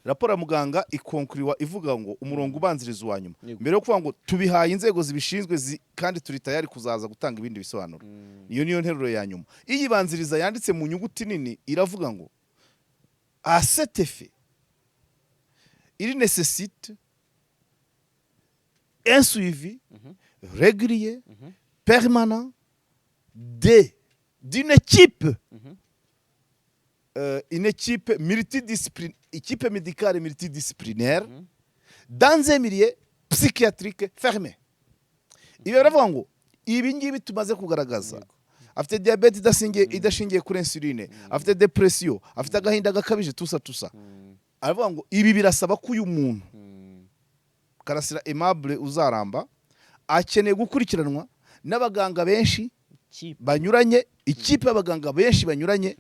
Raporo ya muganga ikonkuriwa ivuga ngo umurongo ubanziriza uwa nyuma, mbere yo kuvuga ngo tubihaye inzego zibishinzwe kandi turi tayari kuzaza gutanga ibindi bisobanuro. Iyo niyo nteruro ya nyuma. Iyibanziriza yanditse mu nyuguti nini iravuga ngo: "À cet effet, il nécessite un suivi régulier, permanent de d'une équipe une équipe multidisciplinaire, équipe médicale multidisciplinaire dans un milieu psychiatrique fermé." Ibi baravuga ngo ibi ngibi tumaze kugaragaza, afite diyabete idashingiye kuri insuline, afite dépression, afite agahinda gakabije, tusa tusa. Aravuga ngo ibi birasaba ko uyu muntu Karasira Aimable Uzaramba akeneye gukurikiranwa n'abaganga benshi Kipe. banyuranye, ikipe y'abaganga benshi banyuranye,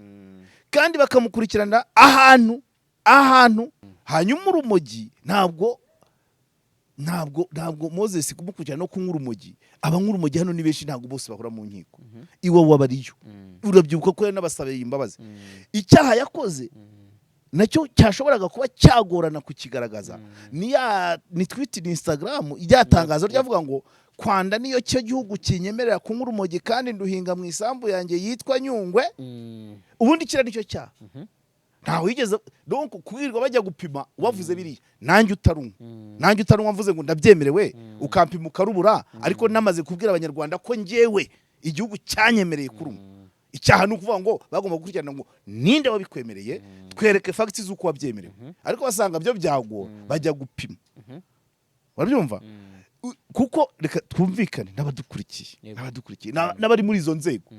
kandi bakamukurikirana ahantu. Hanyuma urumogi, ntabwo Moses kumukurikirana no kunywa urumogi, abanywa urumogi hano ni benshi, ntabwo bose bahora mu nkiko. Iwe wabariyo, urabyibuka ko yanabasabiye imbabazi. Icyaha yakoze nacyo cyashoboraga kuba cyagorana kukigaragaza ni ya ni tweet, ni Instagram, rya tangazo ryavuga ngo kwanda niyo cyo gihugu kinyemerera kunywa urumogi kandi nduhinga mu isambu yanjye yitwa Nyungwe. Ubundi kiriya nicyo cyaha. Ntawe wigeze donc kubwirwa bajya gupima wavuze biriya. Nanjye utarunywa mvuze ngo ndabyemerewe, ukampima ukarubura, ariko namaze kubwira Abanyarwanda ko njyewe igihugu cyanyemereye kurunywa. Icyaha ni ukuvuga ngo bagomba gukurikirana ngo ninde wabikwemereye, twereke facts z'uko wabyemerewe. Ariko basanga byo byagora, bajya gupima. Urabyumva? Kuko reka twumvikane n'abadukurikiye, n'abadukurikiye n'abari muri izo nzego,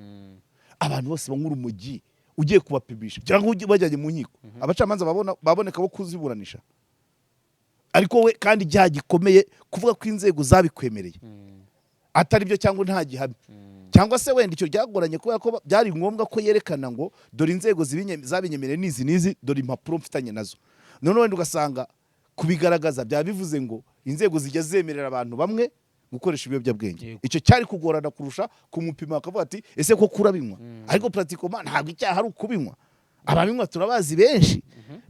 abantu bose banywa urumogi ugiye kubapimisha cyangwa bajyanye mu nkiko, abacamanza babona baboneka bo kuziburanisha. Ariko we kandi icyaha gikomeye kuvuga ko inzego zabikwemereye atari byo cyangwa nta gihamya, cyangwa se wenda icyo byagoranye kubera ko byari ngombwa ko yerekana ngo dore inzego zabinyemereye n'izi n'izi, dore impapuro mfitanye nazo. None wenda ugasanga kubigaragaza byaba bivuze ngo inzego zijya zemerera abantu bamwe gukoresha ibiyobyabwenge. Icyo cyari kugorana kurusha kumupima bakavuga ati: "Ese ko kurabinywa?" Ariko pratiquement ntabwo icyaha ari ukubinywa. Ababinywa turabazi benshi,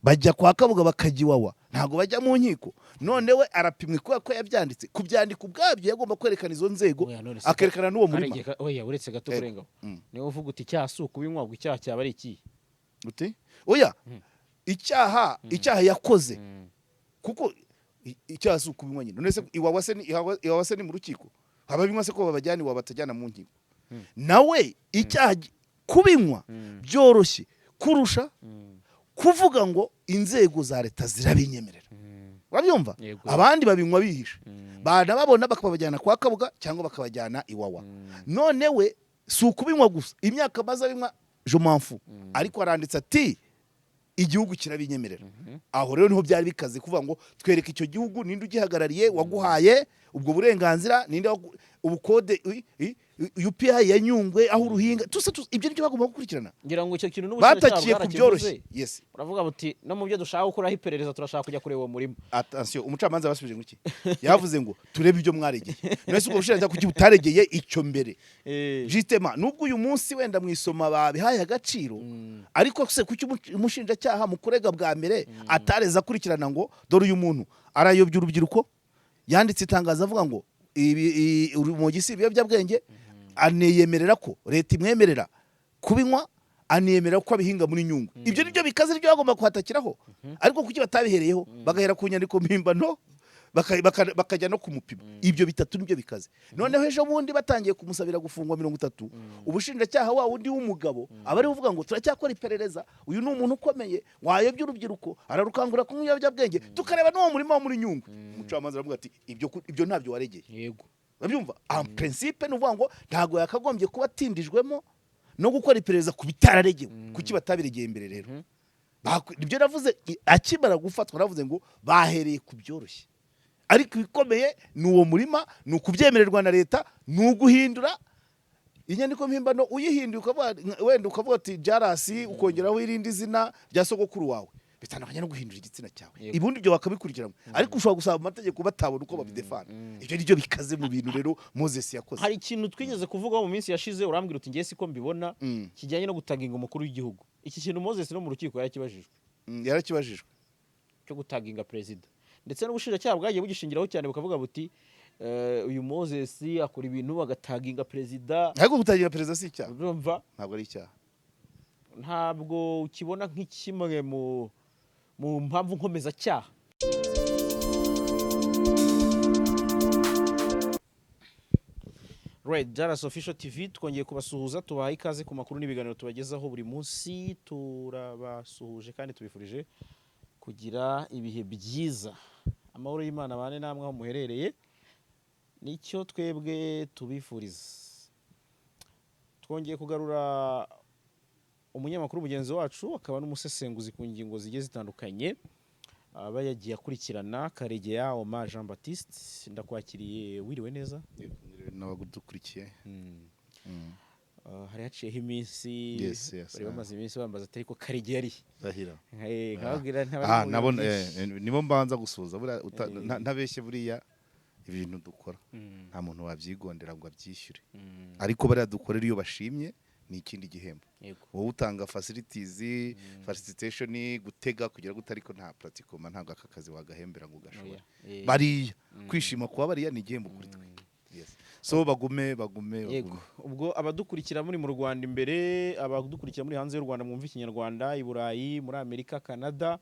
bajya kwa Kabuga, bakajya Iwawa, ntabwo bajya mu nkiko. None we arapimwe kubera ko yabyanditse. Kubyandika ubwabyo yagomba kwerekana izo nzego, Oya, none se akerekana n'uwo murima. Oya, uretse gato kurengaho. Niba uvuga uti icyaha si ukubinywa, ubwo icyaha cyaba ari ikihe? Uti oya, icyaha yakoze, kuko icyaha si ukubinywa nyine. None se Iwawa se ni mu rukiko? Ababinywa se ko babajyana Iwawa, batajyana mu nkiko? Nawe icyaha kubinywa byoroshye kurusha kuvuga ngo inzego za leta zirabinyemerera. Urabyumva? Yego. Abandi babinywa bihishe, banababona bakabajyana kwa Kabuga cyangwa bakabajyana Iwawa. None we si ukubinywa gusa, imyaka amaze abinywa, je m'en fous, ariko aranditse ati igihugu kirabinyemerera. Aho rero niho byari bikaze kuvuga ngo twereke icyo gihugu, ninde ugihagarariye waguhaye ubwo burenganzira, ninde ubukode UPI ya Nyungwe aho uruhinga tusa tusa. Ibyo nibyo bagomba gukurikirana. Ngira ngo icyo kintu n'ubushinjacyaha Batakiye ku bwarakivuze. byoroshye, yes. Uravuga buti no mu byo dushaka gukuraho iperereza, turashaka kujya kureba uwo murima. Attention, umucamanza basubije ngo iki? Yavuze ngo turebe ibyo mwaregeye. None se ubwo bushinjacyaha kuki butaregeye icyo mbere? Justement, nubwo uyu munsi wenda mu isoma babihaye agaciro, ariko se kuki umushinjacyaha mu kurega bwa mbere atareza akurikirana ngo dore uyu muntu arayobya urubyiruko, yanditse itangazo avuga ngo ibi urumogi si ibiyobyabwenge, aniyemerera ko leta imwemerera kubinywa, aniyemerera ko abihinga muri Nyungwe? Ibyo nibyo bikaze, nibyo bagomba kuhatakiraho. Ariko kuki batabihereyeho, bagahera ku nyandiko mpimbano, bakajya no kumupima? Ibyo bitatu nibyo bikaze. Noneho ejo bundi batangiye kumusabira gufungwa 30, ubushinjacyaha wa wundi w'umugabo aba ari uvuga ngo turacyakora iperereza, uyu ni umuntu ukomeye wayobya urubyiruko, ararukangurira kunywa ibiyobyabwenge, tukareba n'uwo murima wo muri Nyungwe. Umucamanza aravuga ati ibyo ntabyo waregeye. Urabyumva? En principe ni ukuvuga ngo ntabwo yakagombye kuba atindijwemo no gukora iperereza ku bitararegewe. Kuki batabiregeye imbere rero? Ibyo navuze akimara gufatwa, navuze ngo bahereye ku byoroshye, ariko ibikomeye ni uwo murima, ni ukubyemererwa na leta, ni uguhindura inyandiko mpimbano. Uyihinduye ukavuga wenda ukavuga ati Jarasi, ukongeraho irindi zina rya sogokuru wawe, bitandukanye no guhindura igitsina cyawe. Ubundi ibyo bakabikurikirana, ariko ushobora gusaba mu mategeko batabona uko babidefana. Ibyo ni byo bikaze mu bintu rero Moses yakoze. Hari ikintu twigeze kuvugaho mu minsi yashize, urambwira uti ngiye siko mbibona, kijyanye no gutaginga umukuru w'igihugu. Iki kintu Moses no mu rukiko yarakibajijwe. Yarakibajijwe. cyo gutaginga perezida, ndetse n'ubushinjacyaha bwagiye bugishingiraho cyane, bukavuga buti uyu Moses akora ibintu bagataginga perezida. Ariko gutaginga perezida si icyaha. Urumva? Ntabwo ari icyaha. Ntabwo ukibona nk'ikimwe mu mpamvu nkomezacyaha. Right, Jaras Official TV twongeye kubasuhuza, tubaha ikaze ku makuru n'ibiganiro tubagezaho buri munsi. Turabasuhuje kandi tubifurije kugira ibihe byiza. Amahoro y'Imana abane namwe aho muherereye, nicyo twebwe tubifuriza. Twongeye kugarura umunyamakuru mugenzi wacu, akaba n'umusesenguzi ku ngingo zigiye zitandukanye aba yagiye akurikirana, Karegeya Omar Jean Baptiste. Ndakwakiriye, wiriwe neza? N'abadukurikiye. Hari haciyeho iminsi. Yes, bari bamaze iminsi bambaza ati: "Ariko Karegeya ari he?" Ndahira. Nkababwira ntabari Ah, mu nabona bintu byinshi. Nibo mbanza gusuhuza buriya ntabeshye, buriya ibintu dukora nta muntu wabyigondera ngo abyishyure, ariko bariya dukorera iyo bashimye ni ikindi gihembo. Wowe utanga facilities, facilitation, gutega kugira gute, ariko nta pratiquement ntabwo aka kazi wagahembera ngo ugashobore. Oya. Bariya kwishima kuba bariya ni igihembo kuri twe. Yes. So bagume, bagume, bagume. Ubwo abadukurikira muri mu Rwanda imbere, abadukurikira muri hanze y'u Rwanda mwumva Ikinyarwanda, i Burayi, muri Amerika, Canada,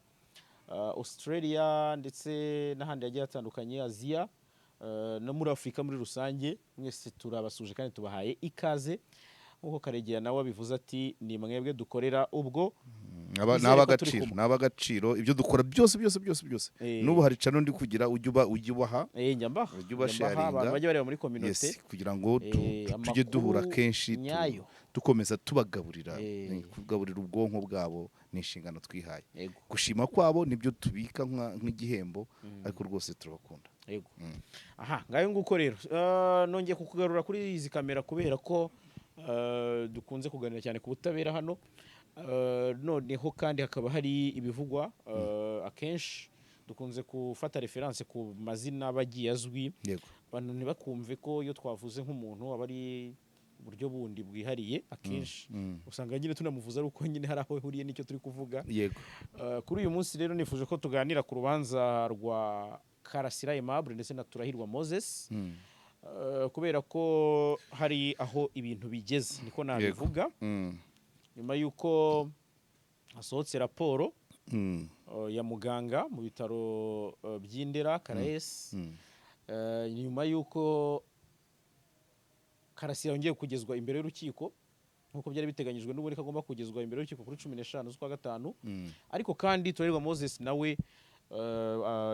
Australia ndetse n'ahandi hagiye hatandukanye, Aziya, no muri Afurika muri rusange, mwese turabasuje kandi tubahaye ikaze. Nk'uko Karegeya nawe abivuze ati: "Ni mwebwe dukorera." Ubwo ni nizere ko turi ab'agaciro. kumwe. Ni ab'agaciro ibyo dukora byose, byose, byose, byose. N'ubu hari channel ndi kugira, ujya ubaha. Njya mbaha. Ujye Njya mbaha ubasharinga. abantu bajya bareba muri communauté. Yes, kugira ngo tujye duhura amakuru kenshi nyayo. Dukomeza tubagaburira. Kugaburira ubwonko bwabo ni inshingano twihaye. Gushima kwabo nibyo tubika nk'igihembo, ariko rwose turabakunda. Yego. Aha ngayo nguko rero. Nongeye kukugarura kuri izi kamera kubera ko dukunze kuganira cyane ku butabera hano. Noneho kandi hakaba hari ibivugwa, akenshi dukunze gufata référence ku mazina aba agiye azwi, abantu ntibakumve ko iyo twavuze nk'umuntu aba ari uburyo bundi bwihariye. Akenshi usanga nyine tunamuvuze ari uko nyine hari aho ihuriye n'icyo turi kuvuga. Kuri uyu munsi rero nifuje ko tuganira ku rubanza rwa Karasira Aimable ndetse na Turahirwa Moses, kubera ko hari aho ibintu bigeze, niko nabivuga, nyuma y'uko hasohotse raporo ya muganga mu bitaro by'Indera Caraes, nyuma y'uko Karasira yongeye kugezwa imbere y'urukiko nk'uko byari biteganyijwe n'ubundi ko agomba kugezwa imbere y'urukiko kuri 15 z'ukwa gatanu. Ariko kandi Turahirwa Moses nawe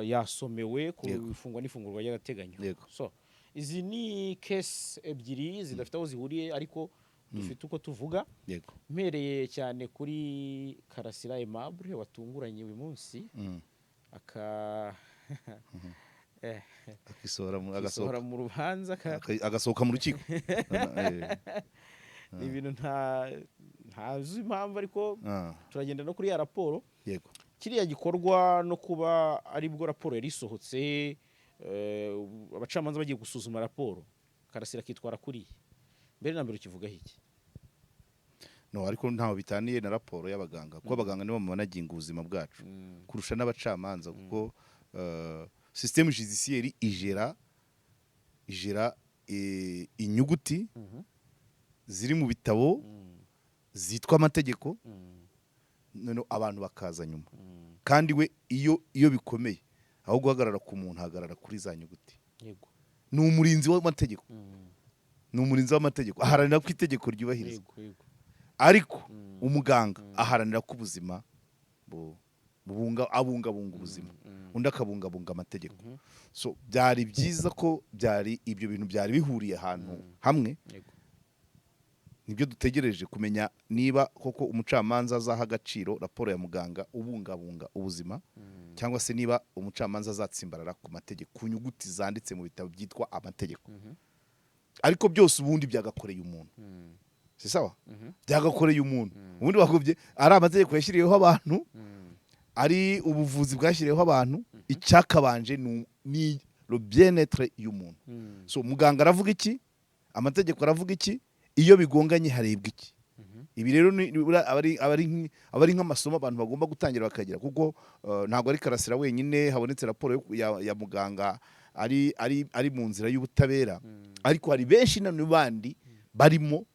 yasomewe ku ifungwa n'ifungurwa ry'agateganyo. So izi ni case ebyiri zidafite aho zihuriye, ariko dufite uko tuvuga. Mpereye cyane kuri Karasira Aimable watunguranye uyu munsi aka Akisohora akisohora agasohoka mu rubanza agasohoka mu rukiko. Ni ibintu ntazi impamvu, ariko turagenda no kuri ya raporo, kiriya gikorwa no kuba aribwo raporo yari isohotse, abacamanza bagiye gusuzuma raporo, Karasira akitwara kuriya. Mbere na mbere ukivugaho iki? No, ariko ntaho bitaniye na raporo y'abaganga, kuko abaganga nibo bamanaginga ubuzima bwacu kurusha n'abacamanza, kuko système judiciaire ijera inyuguti ziri mu bitabo zitwa amategeko, noneho abantu bakaza nyuma. Kandi we iyo bikomeye, aho guhagarara ku muntu ahagarara kuri za nyuguti. Ni umurinzi w'amategeko, ni umurinzi w'amategeko, aharanira ko itegeko ryubahirizwa. yego yego Ariko umuganga aharanira ko ubuzima abungabunga ubuzima, undi akabungabunga amategeko. So byari byiza ko byari ibyo bintu byari bihuriye ahantu hamwe. Nibyo dutegereje kumenya, niba koko umucamanza azaha agaciro raporo ya muganga ubungabunga ubuzima, cyangwa se niba umucamanza azatsimbarara ku mategeko, ku nyuguti zanditse mu bitabo byitwa amategeko. Ariko byose ubundi byagakoreye umuntu, si sawa? Byagakoreye umuntu. Ubundi bakubye ari amategeko yashyiriweho abantu, ari ubuvuzi bwashyiriweho abantu, icyakabanje ni le bien-être y'umuntu. So muganga aravuga iki? Amategeko aravuga iki? Iyo bigonganye harebwa iki? Ibi rero buriya aba ari nk'amasomo abantu bagomba gutangira bakagira, kuko ntabwo ari Karasira wenyine habonetse raporo ya muganga ari mu nzira y'ubutabera, ariko hari benshi none bandi barimo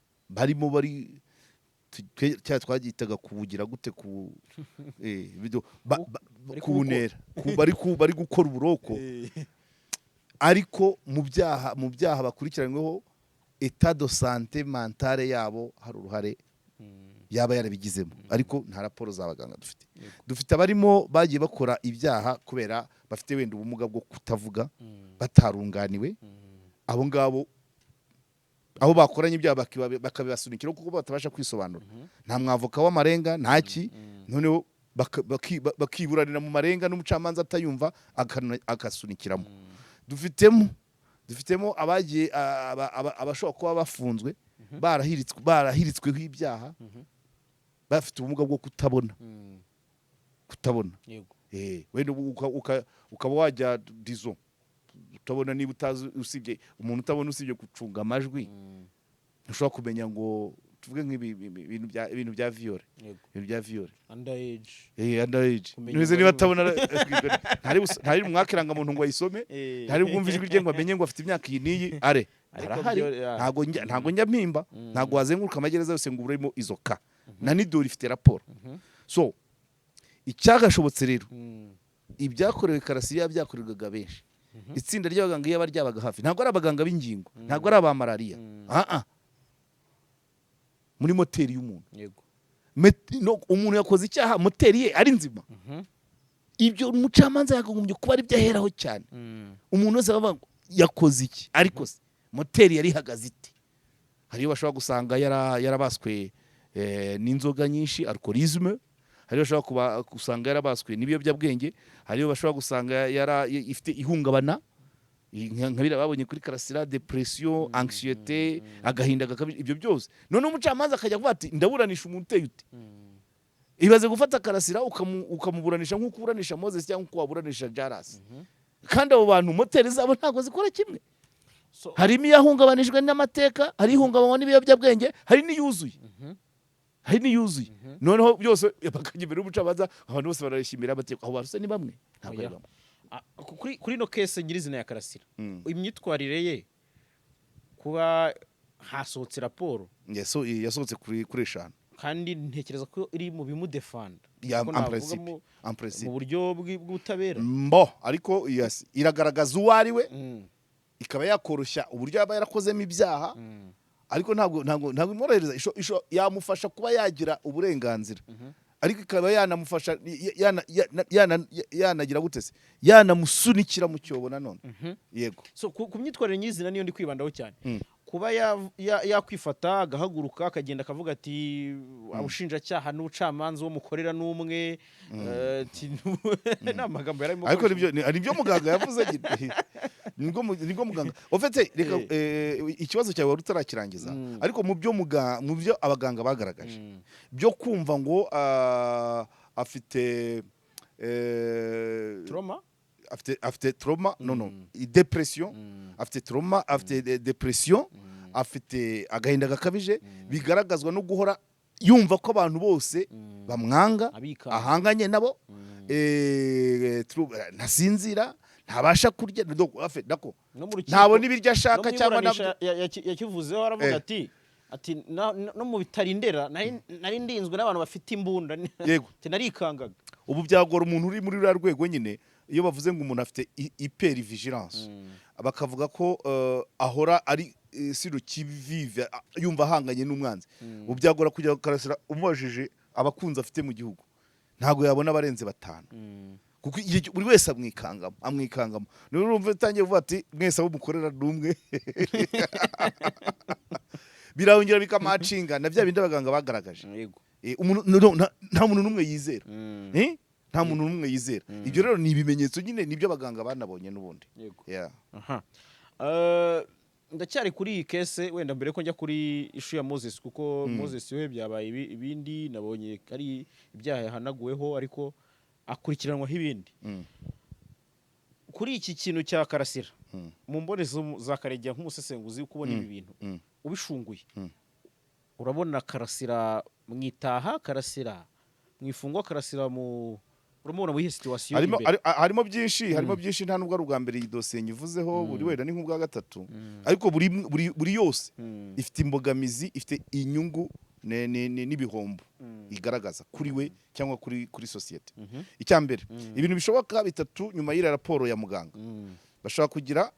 bari cya twagitaga kubugira gute ku Bari kubunera bari gukora uburoko, ariko mu byaha bakurikiranyweho état de santé mentale yabo hari uruhare yaba yarabigizemo, ariko nta raporo z'abaganga dufite. Dufite abarimo bagiye bakora ibyaha kubera bafite wenda ubumuga bwo kutavuga, batarunganiwe. Abo ngabo, abo bakoranye ibyaha bakabibasunikira kuko batabasha kwisobanura, nta mwavoka w'amarenga, ntaki, noneho bakiburanira mu marenga n'umucamanza atayumva, akasunikiramo. Dufitemo abagiye abashobora kuba bafunzwe barahiritsweho ibyaha, bafite ubumuga bwo kutabona. Wenda ubu ukaba wajya dizo utabona, niba utazi, usibye umuntu utabona, usibye gucunga amajwi, ntushobora kumenya ngo tuvuge nk'ibi ibintu bya viol, ibintu bya viol. Underage. Underage. Kumenya Ntibize niba ngo atabona, ntari bumwake irangamuntu ngo ayisome, ntari bwumve ijwi rye ngo amenye ngo afite imyaka iyi n'iyi are. Ariko Arahari. Ntabwo njya mpimba, ntabwo wazenguruka amagereza yose ngo uburemo izo ka na nidori ifite raporo. So icyagashobotse rero, ibyakorewe Karasira byakorerwaga benshi, itsinda ry'abaganga iyo ryabaga hafi, ntabwo ari abaganga b'ingingo, ntabwo ari aba malariya, ah ah, muri moteri y'umuntu. No, umuntu yakoze icyaha moteri ye ari nzima. Ibyo umucamanza yakagombye kuba ari byo aheraho cyane. Umuntu wese abavuga ngo yakoze iki, ariko se moteri yari ihagaze ite? Hariyo bashobora gusanga yarabaswe n'inzoga nyinshi, alcoolisme, hariyo bashobora gusanga yarabaswe n'ibiyobyabwenge, hariyo bashobora gusanga ifite ihungabana nka biriya babonye kuri Karasira, dépression, anxiété, agahinda gakabije, ibyo byose. Noneho umucamanza akajya kuvuga ati: "Ndaburanisha umuntu uteye ute?" Ibaze gufata Karasira ukamuburanisha nk'uko uburanisha Moses cyangwa nk'uko waburanisha Jarasi, kandi abo bantu moteri zabo ntabwo zikora kimwe. Harimo iyahungabanijwe n'amateka, hari ihungabanywa n'ibiyobyabwenge, hari n'iyuzuye, hari n'iyuzuye. Noneho byose bakajya imbere y'umucamanza, abantu bose barayishimira amategeko. Abo bantu se ni bamwe? Ntabwo ari Oya. bamwe. Kuri ino case nyirizina ya Karasira, imyitwarire ye, kuba hasohotse raporo, Yasohotse kuri 5. Kandi ntekereza ko iri mu bimudefanda. Ya, Ko en navuga principe. En mu principe. buryo bw'ubutabera. Mbo ariko yes, iragaragaza uwo ari we, ikaba yakoroshya uburyo yaba yarakozemo ibyaha, ariko ntabwo imworohereza. Yamufasha kuba yagira uburenganzira, ariko ikaba yanamufasha yanagira gute se, yanamusunikira mu cyobo nanone. Yego. So ku myitwarire nyirizina niyo ndi kwibandaho cyane. Kuba yakwifata agahaguruka akagenda akavuga ati: "Ubushinjacyaha n'ubucamanza uwo mukorera n'umwe," ati, ni amagambo yararimo Ariko akoresha. nibyo muganga yavuze nyine. Nibwo muganga ufite, reka ikibazo cyawe wari utarakirangiza, ariko mu byo abaganga bagaragaje byo kumva ngo afite Trauma. Afite trauma, no dépression, afite trauma, afite dépression, afite agahinda gakabije bigaragazwa no guhora yumva ko abantu bose bamwanga, Abikanga. ahanganye nabo, ntasinzira, ntabasha kurya, donc, nako No mu rukiko, ntabona ibiryo no ashaka mu cyangwa iburanisha nabyo yakivuzeho, aravuga ati no mu bitaro i Ndera nari ndinzwe n'abantu bafite imbunda. Ati: "Narikangaga." Ubu byagora umuntu uri muri ruriya rwego nyine. Iyo bavuze ngo umuntu afite hypervigilance, bakavuga ko ahora ari sur le qui-vive, yumva ahanganye n'umwanzi. Ubu byagora kujya Karasira umubajije abakunzi afite mu gihugu, ntabwo yabona abarenze batanu, kuko buri wese amwikangamo. Niba urumva utangiye kuvuga ati: "Mwese abo mukorera ni umwe," birongera bikamacinga na bya bindi abaganga bagaragaje. Umuntu no, nta muntu n'umwe yizera. Nta muntu n'umwe yizera. Ibyo rero ni ibimenyetso nyine, nibyo abaganga banabonye n'ubundi. Yeah. Aha. Ndacyari kuri iyi case wenda mbere ko njya kuri issue ya Moses, kuko Moses we byabaye ibindi, nabonye ari ibyaha yahanaguweho ariko akurikiranwaho ibindi. Kuri iki kintu cya Karasira, mu mboni za Karegeya nk'umusesenguzi, uko ubona ibi bintu, ubishunguye, Urabona Karasira mu itaha, Karasira mu ifungwa, Karasira mu, uramubona muri iyi situation Harimo imbere? Harimo byinshi, harimo byinshi. Nta nubwo ari ubwa mbere iyi dosiye nyivuzeho, buri wenda ni nk'ubwa gatatu, ariko buri yose ifite imbogamizi, ifite inyungu n'ibihombo igaragaza kuri we cyangwa kuri sosiyete. Icya mbere, ibintu bishoboka bitatu nyuma y'iriya raporo ya muganga. Bashobora kugira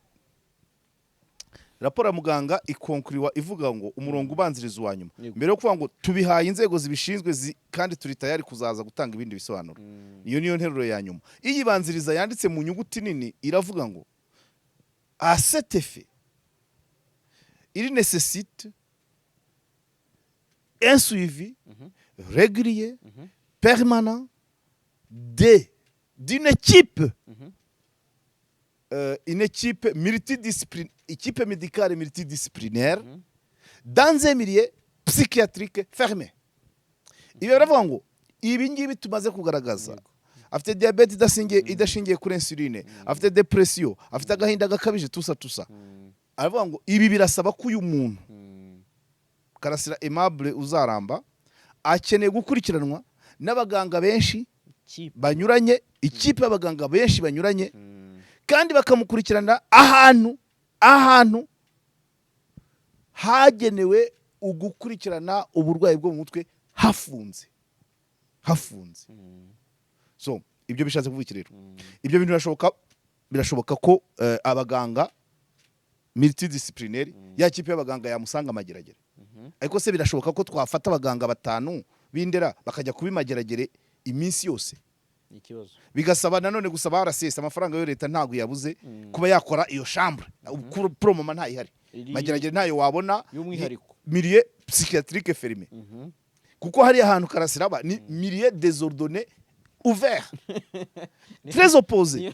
raporo ya muganga ikonkuriwa ivuga ngo umurongo ubanziriza uwa nyuma, mbere yo kuvuga ngo tubihaye inzego zibishinzwe kandi turi tayari kuzaza gutanga ibindi bisobanuro. Iyo niyo nteruro ya nyuma. Iyibanziriza yanditse mu nyuguti nini iravuga ngo: "À cet effet, il nécessite un suivi régulier, permanent de d'une équipe une équipe multidisciplinaire, équipe médicale multidisciplinaire dans un milieu psychiatrique fermé." Ibi baravuga ngo ibi ngibi tumaze kugaragaza, afite diyabete idashingiye kuri insuline, afite dépression, afite agahinda gakabije, tusa tusa. Aravuga ngo ibi birasaba ko uyu muntu Karasira Aimable Uzaramba akeneye gukurikiranwa n'abaganga benshi Kipe. banyuranye, ikipe y'abaganga benshi banyuranye, kandi bakamukurikirana ahantu hagenewe ugukurikirana uburwayi bwo mu mutwe, hafunze. So ibyo bishatse kuvuga iki rero? Ibyo bintu birashoboka ko abaganga multidisciplinaire, ya kipe y'abaganga yamusanga Mageragere. Ariko se birashoboka ko twafata abaganga batanu b'Indera bakajya kuba Imageragere iminsi yose? Ni ikibazo. Bigasaba nanone gusaba RCS amafaranga yo leta ntabwo yabuze kuba yakora iyo chambre. Pour moment ntayihari. Mageragere ntayo wabona. Y'umwihariko. Milieu psychiatrique fermé, kuko hariya hantu Karasira aba ni milieu désordonné ouvert, très opposé,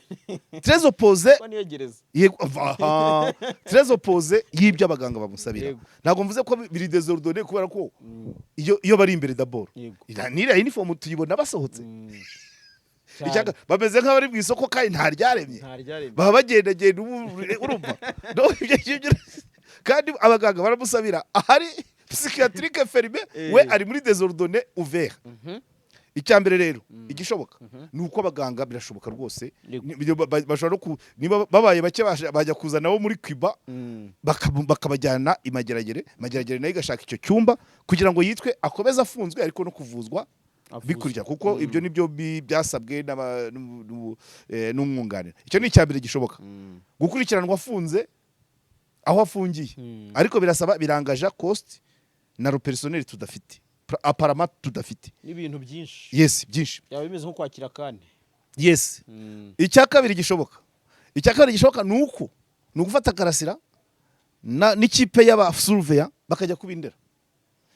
très opposé. Ko niyo gereza. Yego, aha, très opposé y'ibyo abaganga bamusabira. Ntabwo mvuze ko biri désordonné kubera ko iyo bari imbere d'abord, n'iriya uniform tuyibona basohotse. Bameze nk'abari mu isoko kandi nta ryaremye. Nta ryaremye. Baba bagendagenda ubu urumva. No, ibyo ngibyo, kandi abaganga baramusabira ahari psychiatrique fermé, we ari muri désordonné ouvert. Icya mbere rero igishoboka ni uko abaganga, birashoboka rwose, bashobora no niba babaye bake bajya kuzana abo muri Cuba, bakabajyana i Mageragere. Mageragere nayo igashaka icyo cyumba kugira ngo yitwe akomeze afunzwe, ariko no kuvuzwa Avuzwe. bikurikira, kuko ibyo nibyo byasabwe n'umwunganira. Icyo ni icya mbere gishoboka, gukurikiranwa afunze aho afungiye. Ariko birasaba, birangaja cost na personnel tudafite, apparemment tudafite. N'ibintu byinshi. Yes, byinshi. Byaba bimeze nko kwakira kandi. Yes. Icya kabiri gishoboka ni uko ni ugufata Karasira n'ikipe y'abasurveya bakajya kubindera,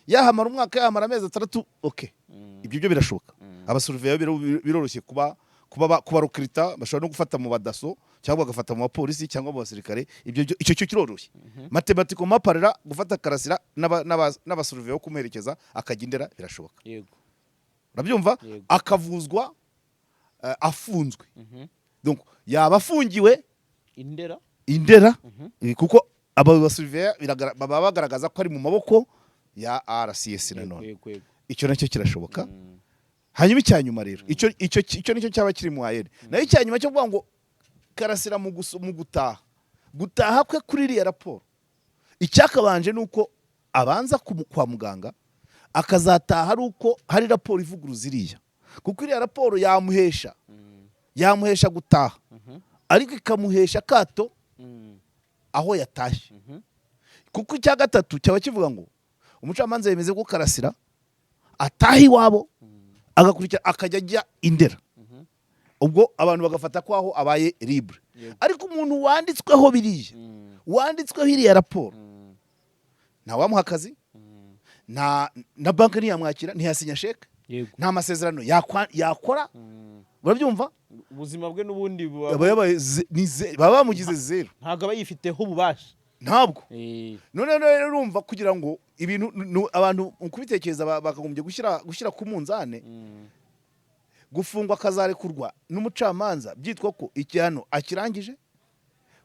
yahamara umwaka, yahamara amezi 6, okay. Ibyo byo birashoboka. Abasurveya biroroshye kuba kubarecruta. Bashobora no gufata mu badaso cyangwa bagafata mu bapolisi cyangwa mu basirikare. Ibyo icyo cyo kiroroshye mathématiquement parlant. Gufata Karasira n'abasurveya bo kumuherekeza akajya Indera birashoboka. Urabyumva? Yego. Akavuzwa afunzwe. Donc yaba afungiwe Indera. Indera, kuko aba basurveya baba bagaragaza ko ari mu maboko ya RCS nanone. yego yego Icyo nacyo kirashoboka. Hanyuma icya nyuma rero, icyo nicyo cyaba kiri mu ayeri nayo. Icya nyuma cyo kuvuga ngo Karasira mu gutaha kwe kuri iriya raporo, icyakabanje ni uko abanza kwa muganga, akazataha ari uko hari raporo ivuguruza iriya, kuko iriya raporo yamuhesha gutaha, ariko ikamuhesha akato aho yatashye. Kuko icya gatatu cyaba kivuga ngo umucamanza yemeze ko Karasira ataha iwabo, agakurikira akajya ajya Indera, ubwo abantu bagafata ko aho abaye libre. Ariko umuntu wanditsweho biriya, wanditsweho iriya raporo, ntawamuha akazi, nta na banki ntiyamwakira, ntiyasinya chèque, nta masezerano yakora. Urabyumva? Ubuzima bwe n'ubundi buba Aba yabaye baba bamugize zero. Ntabwo aba yifiteho ububasha. Ntabwo. None rero urumva, kugira ngo ibintu abantu mu kubitekereza bakagombye gushyira ku munzane gufungwa akazarekurwa n'umucamanza byitwa ko igihano akirangije.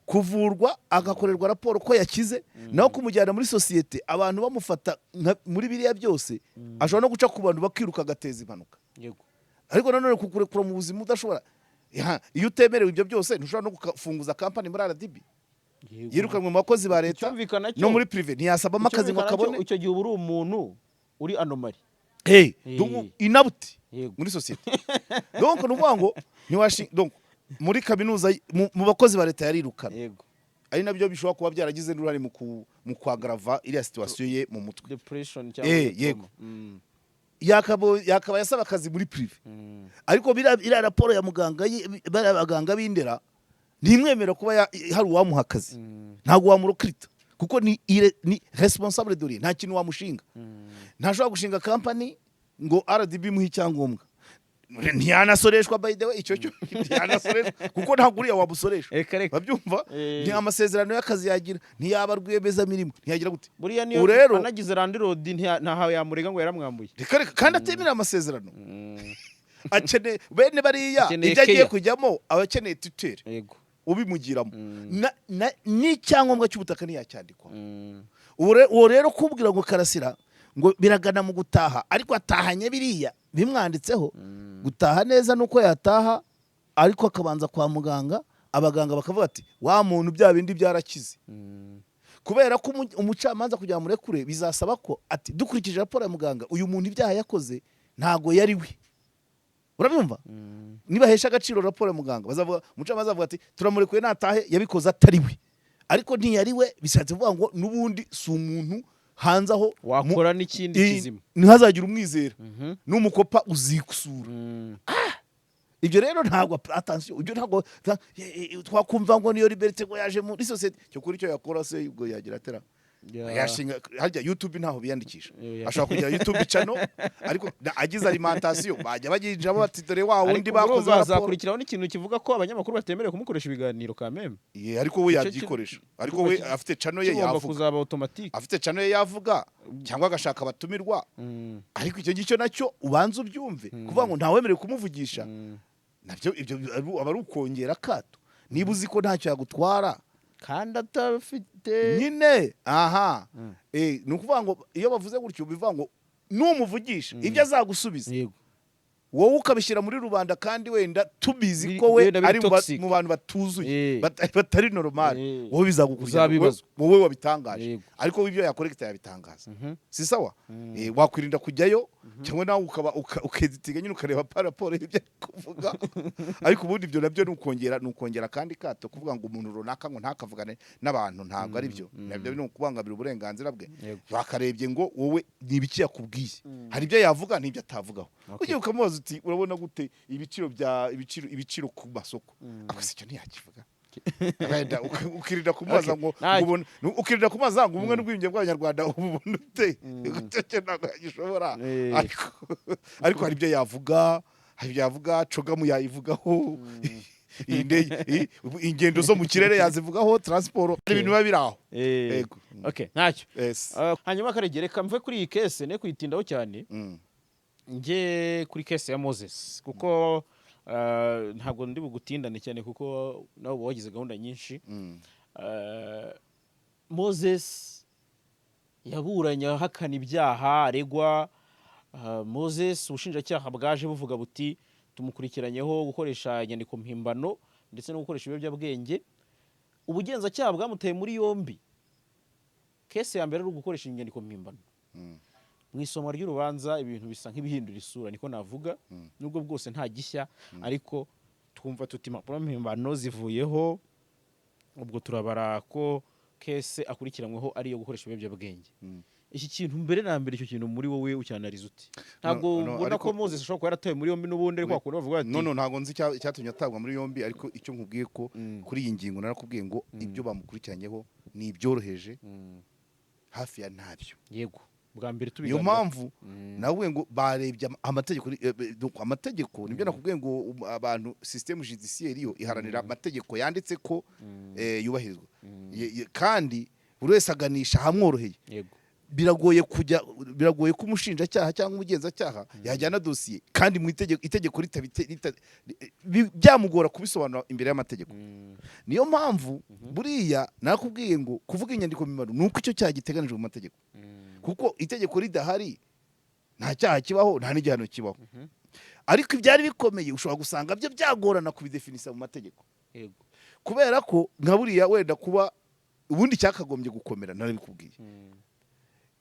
Kuvurwa, agakorerwa raporo ko yakize, naho kumujyana muri sosiyete, abantu bamufata muri biriya byose, ashobora no guca ku bantu bakiruka, agateza impanuka. Ariko nanone kukurekura mu buzima udashobora. Iyo utemerewe ibyo byose, ntushobora no gufunguza kampani muri RDB. Yirukanwe mu bakozi ba leta, Icyumvikana cyo no muri privé ntiyasabamo akazi ngo icyumvikana cyo, akabone. Icyo gihe uba uri umuntu uri anomaly. Hey, donc inapte muri sosiyete. Donc ni ukuvuga ngo ntiwashi, donc muri kaminuza, mu bakozi ba leta yarirukana. Ari nabyo bishobora kuba byaragize n'uruhare mu kwagrava iriya situation ye mu mutwe. Depression cyangwa trauma. Yego. Yakaba yasaba akazi muri privé, ariko iriya raporo ya muganga, bariya baganga b'Indera ntimwemera kuba hari uwamuha akazi. Ntabwo wamurecruta kuko ni responsable de rien, nta kintu wamushinga. Ntashobora gushinga kampani ngo RDB imuhe icyangombwa. Ntiyanasoreshwa, by the way, icyo cyo ntiyanasoreshwa kuko ntabwo uriya wamusoresha. Reka reka. Babyumva? Nti amasezerano y'akazi yagira, ntiyaba rwiyemezamirimo, ntiyagira gute. Buriya niyo Ubu rero anagize landlord, ntahawe yamurega ngo yaramwambuye. Reka reka, kandi atemera amasezerano. Akeneye bene bariya Akeneye ibyo agiye care. kujyamo, aba akeneye tutelle ubimugiramo. N'icyangombwa cy'ubutaka ntiyacyandikwa. Uwo rero kubwira ngo Karasira ngo biragana mu gutaha, ariko atahanye biriya bimwanditseho, gutaha neza nuko yataha ariko akabanza kwa muganga, abaganga bakavuga ati: "Wa muntu bya bindi byarakize." Kubera ko umucamanza kugira ngo amurekure bizasaba ko ati: "Dukurikije raporo ya muganga, uyu muntu ibyaha yakoze ntago yari we." Urabyumva? Nibahesha agaciro raporo ya muganga, bazavuga, umucamanza azavuga ati: "Turamurekuye natahe, yabikoze atari we." Ariko ntiyari we bishatse kuvuga ngo n'ubundi si umuntu hanze aho wakora n'ikindi kizima. Ntihazagire umwizera n'umukopa uzikusura. Ibyo rero ntabwo, attention, ibyo ntabwo twakumva ngo niyo liberté ngo yaje muri sosiyete. Cyo kuri icyo yakora se, ubwo yagira atera yashinga harya YouTube, ntaho biyandikisha. Ashobora kugira YouTube channel, ariko agize alimentation bajya baginjamo bati: "Dore wa wundi Ariko bakoze urumva raporo." hazakurikiraho n'ikintu kivuga ko abanyamakuru batemerewe kumukoresha ibiganiro kameme. Ye, ariko we Icyo yabyikoresha, ariko we afite channel ye kigomba yavuga. kuzaba automatique. Afite channel ye yavuga, cyangwa agashaka abatumirwa. Ariko icyo ngicyo nacyo ubanza ubyumve, kuvuga ngo ntawemerewe kumuvugisha, nabyo ibyo aba ari ukongera akato niba uzi ko ntacyo yagutwara. Kandi atafite Nyine aha, ni ukuvuga ngo iyo bavuze gutyo, bivuga ngo numuvugisha ibyo azagusubiza, wowe ukabishyira muri rubanda, kandi wenda tubizi ko we wenda biri ari toxic. mu bantu batuzuye, batari normal, wowe bizagukurikirana. Uzabibazwa. Wowe wabitangaje. Ariko we ibyo yakorekita yabitangaza, si sawa. Wakwirinda kujyayo, cyangwa nawe ukaba ukeditinga nyine, ukareba pa raporo y'ibyo ari kuvuga. Ariko ubundi ibyo nabyo ni ukongera kandi kato, kuvuga ngo umuntu runaka ngo ntakavugane n'abantu, ntabwo ari byo. Nabyo ni ukubangamira uburenganzira bwe. Bakarebye ngo wowe ni ibiki yakubwiye, hari ibyo yavuga n'ibyo atavugaho. Ugiye ukamubaza uti: "Urabona gute ibiciro bya ibiciro ku masoko?" Ako se icyo ntiyakivuga. Wenda ukirinda kumubaza ngo Ntacyo. ukirinda kumubaza ngo ubumwe n'ubwiyunge bw'Abanyarwanda ububona ute? Icyo cyo ntabwo yagishobora. Ariko hari ibyo yavuga, hari ibyo yavuga. CHOGM yayivugaho, iyi ndege, ingendo zo mu kirere yazivugaho, transport, hari ibintu biba biri aho. Yego. Okay, ntacyo. Yes. Hanyuma Karegere, reka mve kuri iyi case ne kuyitindaho cyane, njye kuri case ya Moses, kuko ntabwo ndi bugutindane cyane, kuko nawe uba wagize gahunda nyinshi. Moses yaburanye ahakana ibyaha aregwa. Moses, ubushinjacyaha bwaje buvuga buti: "Tumukurikiranyeho gukoresha inyandiko mpimbano ndetse no gukoresha ibiyobyabwenge." Ubugenzacyaha bwamuteye muri yombi, case ya mbere ari ugukoresha inyandiko mpimbano. Mu isomwa ry'urubanza ibintu bisa nk'ibihindura isura, niko navuga, nubwo bwose nta gishya, ariko twumva tuti impapuro mpimbano zivuyeho, ubwo turabara ko case akurikiranyweho ari iyo gukoresha ibiyobyabwenge. Iki kintu mbere na mbere, icyo kintu muri wowe ucyanariza ute? Ntabwo No, ubona ko ariko Moses ashobora kuba yaratawe muri yombi n'ubundi, ariko wakunda bavuga bati No, no, ntabwo nzi icyatumye atabwa muri yombi, ariko icyo nkubwiye ko kuri iyi ngingo narakubwiye ngo ibyo bamukurikiranyeho ni ibyoroheje, hafi ya ntabyo. Yego, bwa mbere Niyo tubiganira. mpamvu nawe ngo barebye amategeko, donc amategeko, nibyo nakubwiye ngo abantu, système judiciaire yo iharanira amategeko yanditse ko yubahirizwa. Kandi buri wese aganisha ahamworoheye. Biragoye ko umushinjacyaha cyangwa umugenzacyaha yajyana dosiye kandi mu itegeko byamugora kubisobanura imbere y'amategeko. Niyo mpamvu buriya nakubwiye ngo kuvuga inyandiko mpimbano ni uko icyo cyaha giteganijwe mu mategeko, kuko itegeko ridahari nta cyaha kibaho, nta n'igihano kibaho. Ariko ibyari bikomeye, ushobora gusanga byo byagorana kubidefinisa mu mategeko, kubera ko nka buriya wenda kuba ubundi cyakagombye gukomera, narabikubwiye,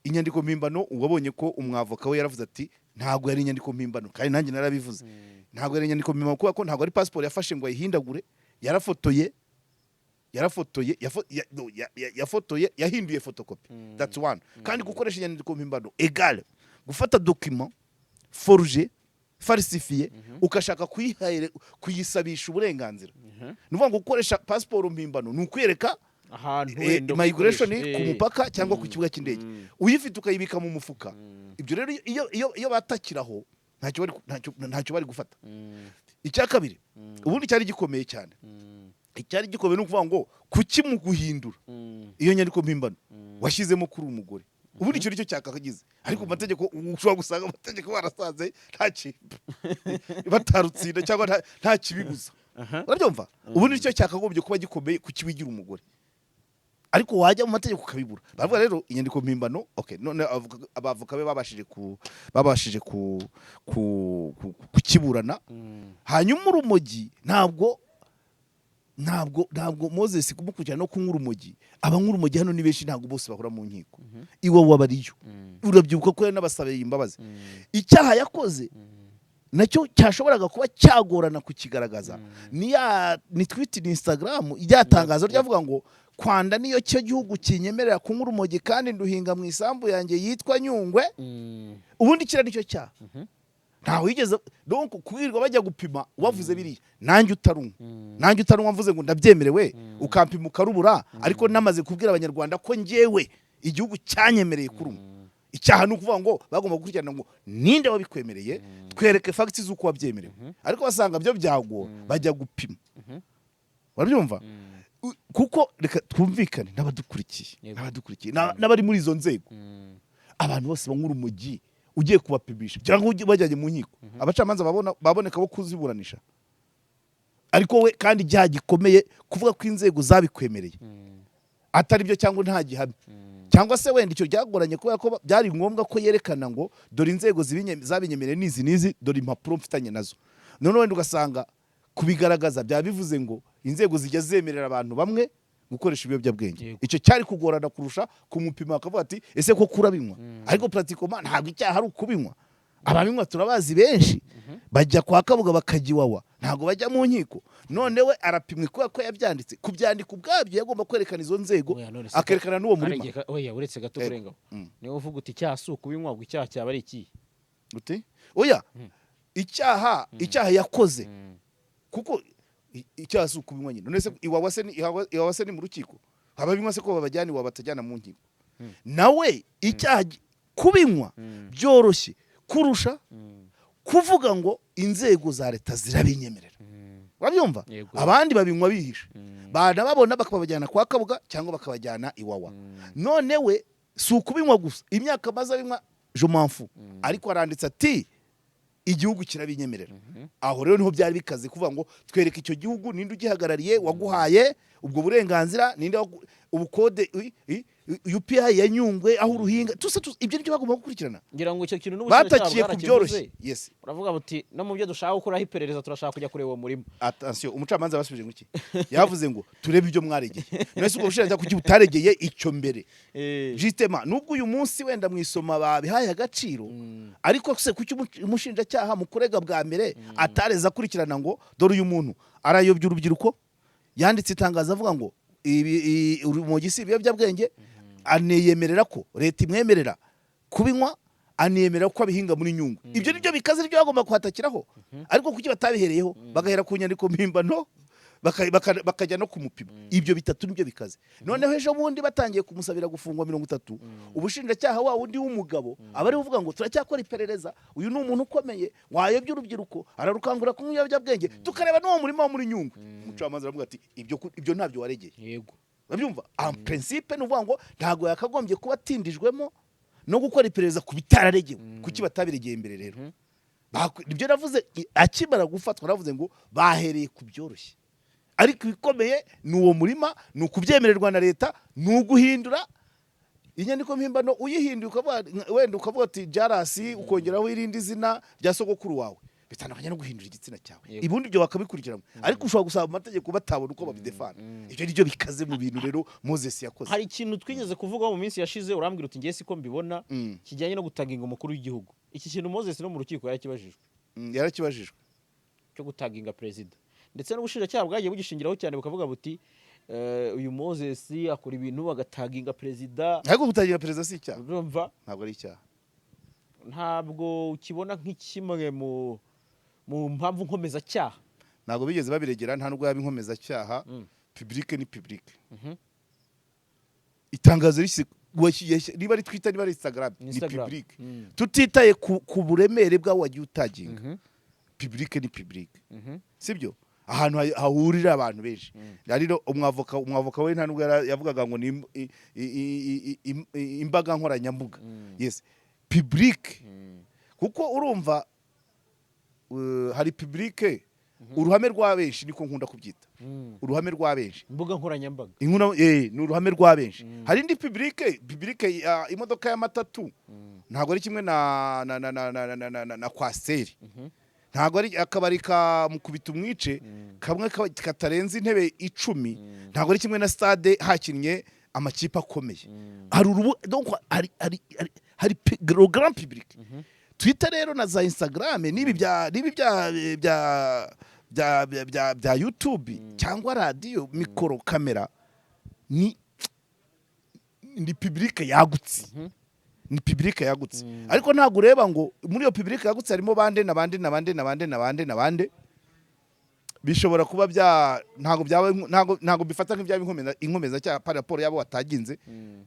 inyandiko mpimbano, wabonye ko umwavoka we yaravuze ati ntabwo yari inyandiko mpimbano, kandi nanjye narabivuze, ntabwo yari inyandiko mpimbano kubera ko ntabwo ari pasiporo yafashe ngo ayihindagure. Yarafotoye no, yafotoye, yahinduye photocopy, that's one. Kandi gukoresha inyandiko mpimbano égale gufata document forgé, falsifié, ukashaka kuyisabisha uburenganzira. Ni ukuvuga ngo gukoresha pasiporo mpimbano ni ukwiyereka ahantu wenda migration ukoresha. ku mupaka cyangwa ku kibuga cy'indege, uyifite ukayibika mu mufuka. Ibyo rero iyo batakiraho ntacyo bari gufata. Icya kabiri, ubundi cyari gikomeye cyane, icyari gikomeye ni ukuvuga ngo kuki mu guhindura iyo nyandiko mpimbano washyizemo kuri umugore? Ubundi icyo nicyo cyakagize. Ariko mu mategeko ushobora gusanga amategeko barasanze nta kintu batarutsinda cyangwa nta kibibuza. Urabyumva? Ubundi nicyo cyakagombye kuba gikomeye, kukibigira umugore, ariko wajya mu mategeko ukabibura. Baravuga rero inyandiko mpimbano, okay. None abavoka be babashije kukiburana. Hanyuma urumogi, ntabwo Moses kumukurikirana no kunywa urumogi. Abanywa urumogi hano ni benshi, ntabwo bose bahora mu nkiko. Iwawa bariyo. Urabyibuka ko yanabasabiye imbabazi. Icyaha yakoze nacyo cyashoboraga kuba cyagorana kukigaragaza ni tweet, ni Instagram, rya tangazo ryavuga ngo Kwanda niyo cyo gihugu kinyemerera kunywa urumogi kandi nduhinga mu isambu yanjye yitwa Nyungwe. Ubundi kiriya nicyo cyaha. Ntawe wigeze donc kubwirwa bajya gupima wavuze biriya. Nanjye utarunywa mvuze ngo ndabyemerewe, ukampima ukarubura, ariko namaze kubwira Abanyarwanda ko njyewe igihugu cyanyemereye kurunywa. Icyaha ni ukuvuga ngo bagomba gukurikirana ngo ninde wabikwemereye, twereke facts z'uko wabyemerewe. Ariko basanga byo byagora, bajya gupima. Urabyumva? Kuko reka twumvikane n'abadukurikiye, n'abadukurikiye n'abari muri izo nzego, abantu bose banywa urumogi ugiye kubapimisha cyangwa bajyanye mu nkiko, abacamanza babona baboneka bo kuziburanisha. Ariko we kandi icyaha gikomeye kuvuga ko inzego zabikwemereye atari byo cyangwa nta gihamya, cyangwa se wenda icyo byagoranye kubera ko byari ngombwa ko yerekana ngo dore inzego zabinyemereye n'izi n'izi, dore impapuro mfitanye nazo. None wenda ugasanga kubigaragaza byaba bivuze ngo inzego zijya zemerera abantu bamwe gukoresha ibiyobyabwenge. Icyo cyari kugorana kurusha kumupima bakavuga ati ese ko kurabinywa? Ariko pratiquement ntabwo icyaha ari ukubinywa. Ababinywa turabazi benshi, bajya kwa Kabuga, bakajya Iwawa, ntabwo bajya mu nkiko. None we arapimwe kubera ko yabyanditse. Kubyandika ubwabyo yagomba kwerekana izo nzego, Oya, none se akerekana n'uwo murima. Oya, uretse gato kurengaho. Niba uvuga uti icyaha si ukubinywa, ubwo icyaha cyaba ari ikihe? Uti oya, icyaha yakoze, kuko icyaha si ukubinywa nyine. None se Iwawa se ni mu rukiko? Ababinywa se ko babajyana Iwawa, batajyana mu nkiko? Nawe icyaha kubinywa byoroshye kurusha kuvuga ngo inzego za leta zirabinyemerera. Urabyumva? Yego. Abandi babinywa bihishe, banababona bakabajyana kwa Kabuga cyangwa bakabajyana Iwawa. None we si ukubinywa gusa, imyaka amaze abinywa je m'en fous, ariko aranditse ati igihugu kirabinyemerera. Aho rero niho byari bikaze kuvuga ngo twereke icyo gihugu, ninde ugihagarariye waguhaye ubwo burenganzira, ninde ubukode UPI ya Nyungwe aho uruhinga tuse, ibyo nibyo bagomba gukurikirana. Ngira ngo icyo kintu n'ubushinjacyaha Batakiye ku bwarakivuze. byoroshye, yes. Uravuga buti no mu byo dushaka gukuraho iperereza, turashaka kujya kureba uwo murima. Attention, umucamanza basubije ngo iki? Yavuze ngo turebe ibyo mwaregeye. None se ubwo bushinjacyaha kuki butaregeye icyo mbere? Justement, nubwo uyu munsi wenda mu isoma babihaye agaciro, ariko se kuki umushinjacyaha mu kurega bwa mbere atareza akurikirana ngo dore uyu muntu arayobya urubyiruko, yanditse itangazo avuga ngo ibi urumogi si ibiyobyabwenge, aniyemerera ko leta imwemerera kubinywa, aniyemerera ko abihinga muri Nyungwe? Ibyo nibyo bikaze, nibyo bagomba kuhatakiraho. Ariko kuki batabihereyeho, bagahera ku nyandiko mpimbano, bakajya no kumupima? Ibyo bitatu nibyo bikaze. Noneho ejo bundi batangiye kumusabira gufungwa 30, ubushinjacyaha wa wundi w'umugabo aba ari uvuga ngo turacyakora iperereza, uyu ni umuntu ukomeye wayobya urubyiruko, ararukangurira kunywa ibiyobyabwenge, tukareba n'uwo murima wo muri Nyungwe. Umucamanza aravuga ati ibyo ntabyo waregeye. Urabyumva? En principe ni ukuvuga ngo ntabwo yakagombye kuba atindijwemo. No gukora iperereza ku bitararegewe. Kuki batabiregeye mbere rero? Nibyo navuze akimara gufatwa, navuze ngo bahereye ku byoroshye, ariko ibikomeye ni uwo murima, ni ukubyemererwa na leta, ni uguhindura inyandiko mpimbano. Uyihinduye wenda ukavuga ati Jarasi, ukongeraho irindi zina rya sogokuru wawe, bitandukanye no guhindura igitsina cyawe. Ubundi ibyo bakabikurikirana, ariko ushobora gusaba amategeko batabona uko babidefana. Ibyo ni byo bikaze mu bintu rero Moses yakoze. Hari ikintu twigeze kuvugaho mu minsi yashize, urambwira uti ngiye siko mbibona, kijyanye no gutaginga umukuru w'igihugu. Iki kintu Moses no mu rukiko yarakibajijwe. Yarakibajijwe. Cyo gutaginga perezida, ndetse n'ubushinjacyaha bwagiye bugishingiraho cyane, bukavuga buti uyu Moses akora ibintu agataginga perezida. Ariko gutaginga perezida si icyaha. Urumva? Ntabwo ari icyaha. Ntabwo ukibona nk'ikimwe mu mpamvu nkomezacyaha? Ntabwo bigeze babiregera, nta nubwo yaba inkomezacyaha. Public ni public. Itangazo rishyize niba ari Twitter, niba ari Instagram, ni Instagram. public. Tutitaye ku buremere bw'aho wagiye utaginga, public ni public. Sibyo? Ahantu hahurira abantu benshi rero, umwavoka we nta nubwo yavugaga ngo ni imbaga nkoranyambuga. Yes, public, kuko urumva hari public, uruhame rwa benshi, niko nkunda kubyita, uruhame rwa benshi. Imbuga nkoranyambaga. Inkuna ni uruhame rwa benshi. Hari indi public, imodoka y'amatatu ntabwo ari kimwe na coaster, ntabwo ari akabari ka mukubita umwice kamwe katarenze intebe 10, ntabwo ari kimwe na stade hakinnye amakipe akomeye. Hari urubu, donc hari le grand public. Twitter rero na za Instagram n'ibi bya YouTube cyangwa radiyo, mikoro, kamera, ni public yagutse, ni public yagutse. Ariko ntabwo ureba ngo muri iyo public yagutse harimo bande na bande na bande na bande na bande na bande. Bishobora kuba bya ntabwo byaba, ntabwo bifata nk'ibyaba inkomeza cyaha par rapport yabo wataginze.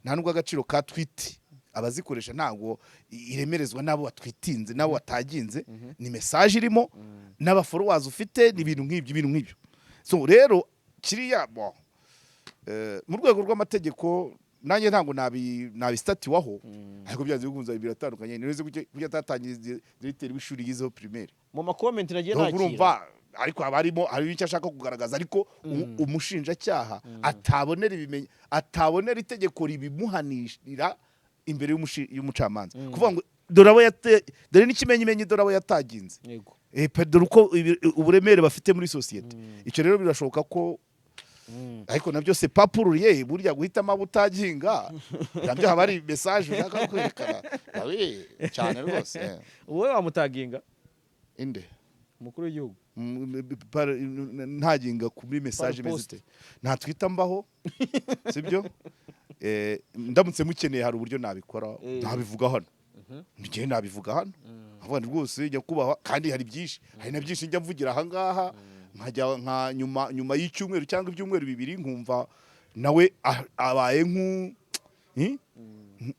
Nta nubwo agaciro ka tweet, abazikoresha, ntabwo iremerezwa n'abo watwitinze n'abo wataginze. Ni message irimo n'aba followers ufite, ni ibintu nk'ibyo, ibintu nk'ibyo. So rero kiriya bon, mu rwego rw'amategeko nanjye ntabwo nabistatiwaho, ariko byanze bikunze biratandukanye. Nize kuki atatangiye directeur w'ishuri yizeho primaire? Mu ma comments nagiye Donc nakira. Urumva, ariko haba harimo, hari icyo ashaka kugaragaza, ariko umushinjacyaha atabonera ibimenye, atabonera itegeko ribimuhanishira imbere y'umucamanza, kuvuga ngo dore abo yate, dore n'ikimenyimenyi, dore abo yataginze. Dore uko uburemere bafite muri sosiyete. Icyo rero birashoboka ko, ariko nabyo c'est pas pour rien. Burya guhitamo abo utaginga nabyo haba hari message ushaka kwerekana. Oui, cyane rwose. Wowe wamutaginga? Inde? Umukuru w'igihugu. Ntaginga kuri message Par imeze post. ite? Ntatwita mbaho, sibyo? Ndamutse mukeneye hari uburyo nabikora. Nabivuga hano, njye nabivuga hano, avuga nti rwose nyakubahwa. Kandi hari byinshi, hari na byinshi njya mvugira aha ngaha, nkajya nka nyuma y'icyumweru cyangwa ibyumweru 2 nkumva nawe abaye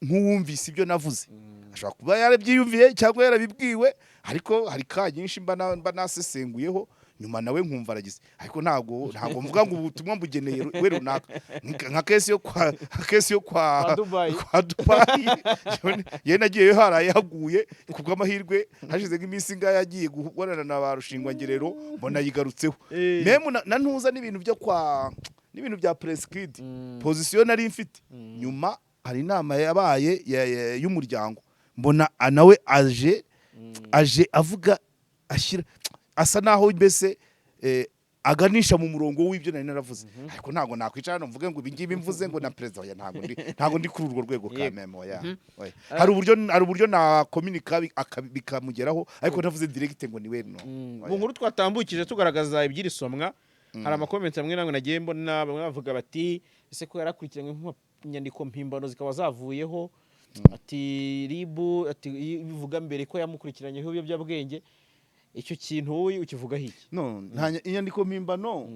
nk'uwumvise ibyo navuze. Ashobora kuba yarabyiyumviye cyangwa yarabibwiwe, ariko hari ka nyinshi mba nasesenguyeho, nyuma nawe nkumva aragize. Ariko ntabwo mvuga ngo ubutumwa mbugeneye we runaka. Nka case yo kwa Kwa Dubai. Kwa Dubai. Ye nagiyeyo haraye haguye, ku bw'amahirwe hashize nk'iminsi ingahe yagiye gukorana na ba Rushingwangerero, mbona yigarutseho. Même na ntuza n'ibintu byo kwa, n'ibintu bya Prince Kid, position nari mfite. Nyuma hari inama yabaye y'umuryango, mbona nawe aje avuga, ashyira, asa naho mbese aganisha mu murongo w'ibyo nari naravuze. Ariko ntabwo nakwicara hano mvuge ngo ibi ngibi mvuze ngo na perezida. Oya, ntabwo ndi kuri urwo rwego ka même. Oya. Oya. Hari uburyo na kominika bikamugeraho, ariko ntavuze direct ngo ni we, no. Oya. Mu nkuru twatambukije tugaragaza iby'iri somwa, hari ama comments amwe namwe nagiye mbona, bamwe bavuga bati ese ko yarakurikiranywe nk'inyandiko mpimbano zikaba zavuyeho, ati RIB, ati bivuga mbere ko yamukurikiranyeho ibiyobyabwenge, icyo kintu wowe ukivugaho iki? No, nta inyandiko mpimbano.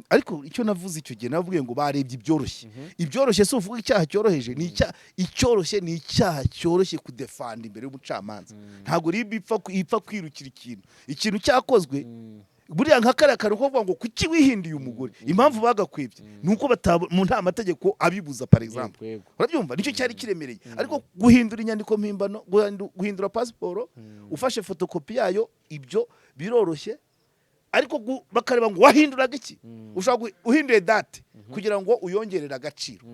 Ariko icyo navuze icyo gihe, navuye ngo barebye ibyoroshye. Ibyoroshye si uvuga icyaha cyoroheje, ni icyaha icyoroshye, ni icyaha cyoroshye kudefanda imbere y'umucamanza. Ntabwo RIB ipfa kwirukira ikintu cyakozwe. Buriya nka kariya kantu ko kuvuga ngo kuki wihinduye umugore, impamvu bagakwibye ni uko mu nta mategeko abibuza, par exemple. Urabyumva, nicyo cyari kiremereye. Ariko guhindura inyandiko mpimbano, guhindura pasiporo ufashe fotokopi yayo, ibyo biroroshye. Ariko bakareba ngo wahinduraga iki? Ushobora uhinduye date kugira ngo uyongerere agaciro,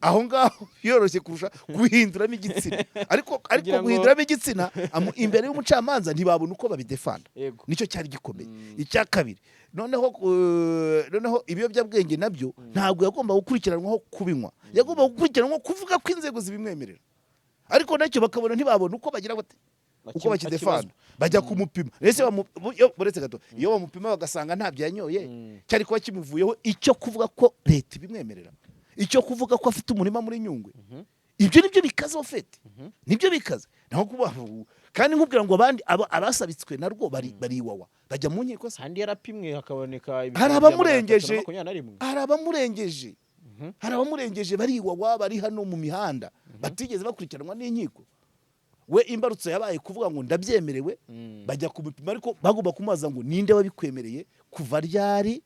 aho ngaho yoroshye kurusha guhinduramo igitsina. Ariko Kugira ngo- guhinduramo igitsina imbere y'umucamanza ntibabona uko babidefanda. Nicyo cyari gikomeye. Icya kabiri noneho ibiyobyabwenge nabyo, ntabwo yagomba gukurikiranwaho kubinywa, yagomba gukurikiranwaho kuvuga ko inzego zibimwemerera. Ariko nacyo bakabona ntibabona uko bagira bate, uko bakidefanda. Bajya kumupima ese buretse gato, iyo bamupima bagasanga ntabyo yanyoye, cyari kuba kimuvuyeho. Icyo kuvuga ko leta ibimwemerera, icyo kuvuga ko afite umurima muri Nyungwe, ibyo nibyo bikaze ofete, nibyo bikaze. Naho kuba kandi nkubwira ngo abandi abasabitswe narwo bari Iwawa, bajya mu nkiko se? Kandi yarapimwe hakaboneka Hari ibipimo bya abamurengeje. 321. Hari abamurengeje, hari abamurengeje bari Iwawa, bari hano mu mihanda, batigeze bakurikiranwa n'inkiko. We imbarutso yabaye kuvuga ngo ndabyemerewe. Bajya kumupima, ariko bagomba kumubaza ngo ninde wabikwemereye, kuva ryari,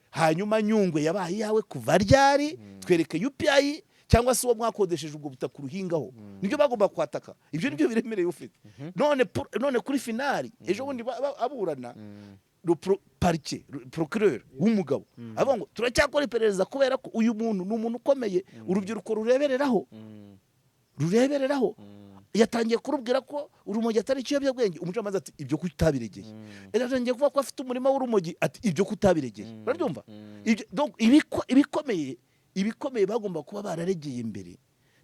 hanyuma Nyungwe yabaye iyawe kuva ryari, twereke UPI cyangwa se uwo mwakodesheje ubwo butaka uruhingaho. Nibyo bagomba kwataka, ibyo nibyo biremereye ufite. None kuri finale ejo bundi aburana, parquet, procureur w'umugabo avuga ngo turacyakora iperereza kubera ko uyu muntu ni umuntu ukomeye, urubyiruko rurebereraho, rurebereraho. Yatangiye kurubwira ko urumogi atari ikiyobyabwenge. Umucamanza ati ibyo kutabiregeye. Yatangiye kuvuga ko afite umurima w'urumogi, ati ibyo kutabiregeye. Urabyumva? Donc ibikomeye bagomba kuba bararegeye mbere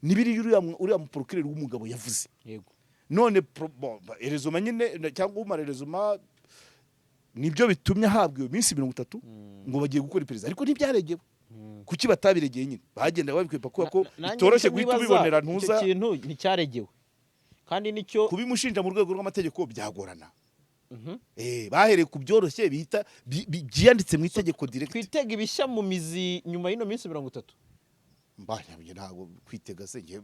ni biriya uriya muprocureur w'umugabo yavuze. None bon, heureusement nyine cyangwa malheureusement, nibyo bitumye ahabwa iyo minsi 30 ngo bagiye gukora iperereza, ariko ntibyaregewe. Kuki batabiregeye nyine? Bagenda babikwepa kubera ko Nanjye bitoroshye nicyo guhita nibaza, ubibonera icyo ntuza kintu nticyaregewe kandi nicyo kubimushinja mu rwego rw'amategeko byagorana. Bahereye ku byoroshye bihita byiyanditse mu itegeko direct. Twitega ibishya mu mizi nyuma y'ino minsi 30. Mbanyabye ntabwo kwitega se ngiye,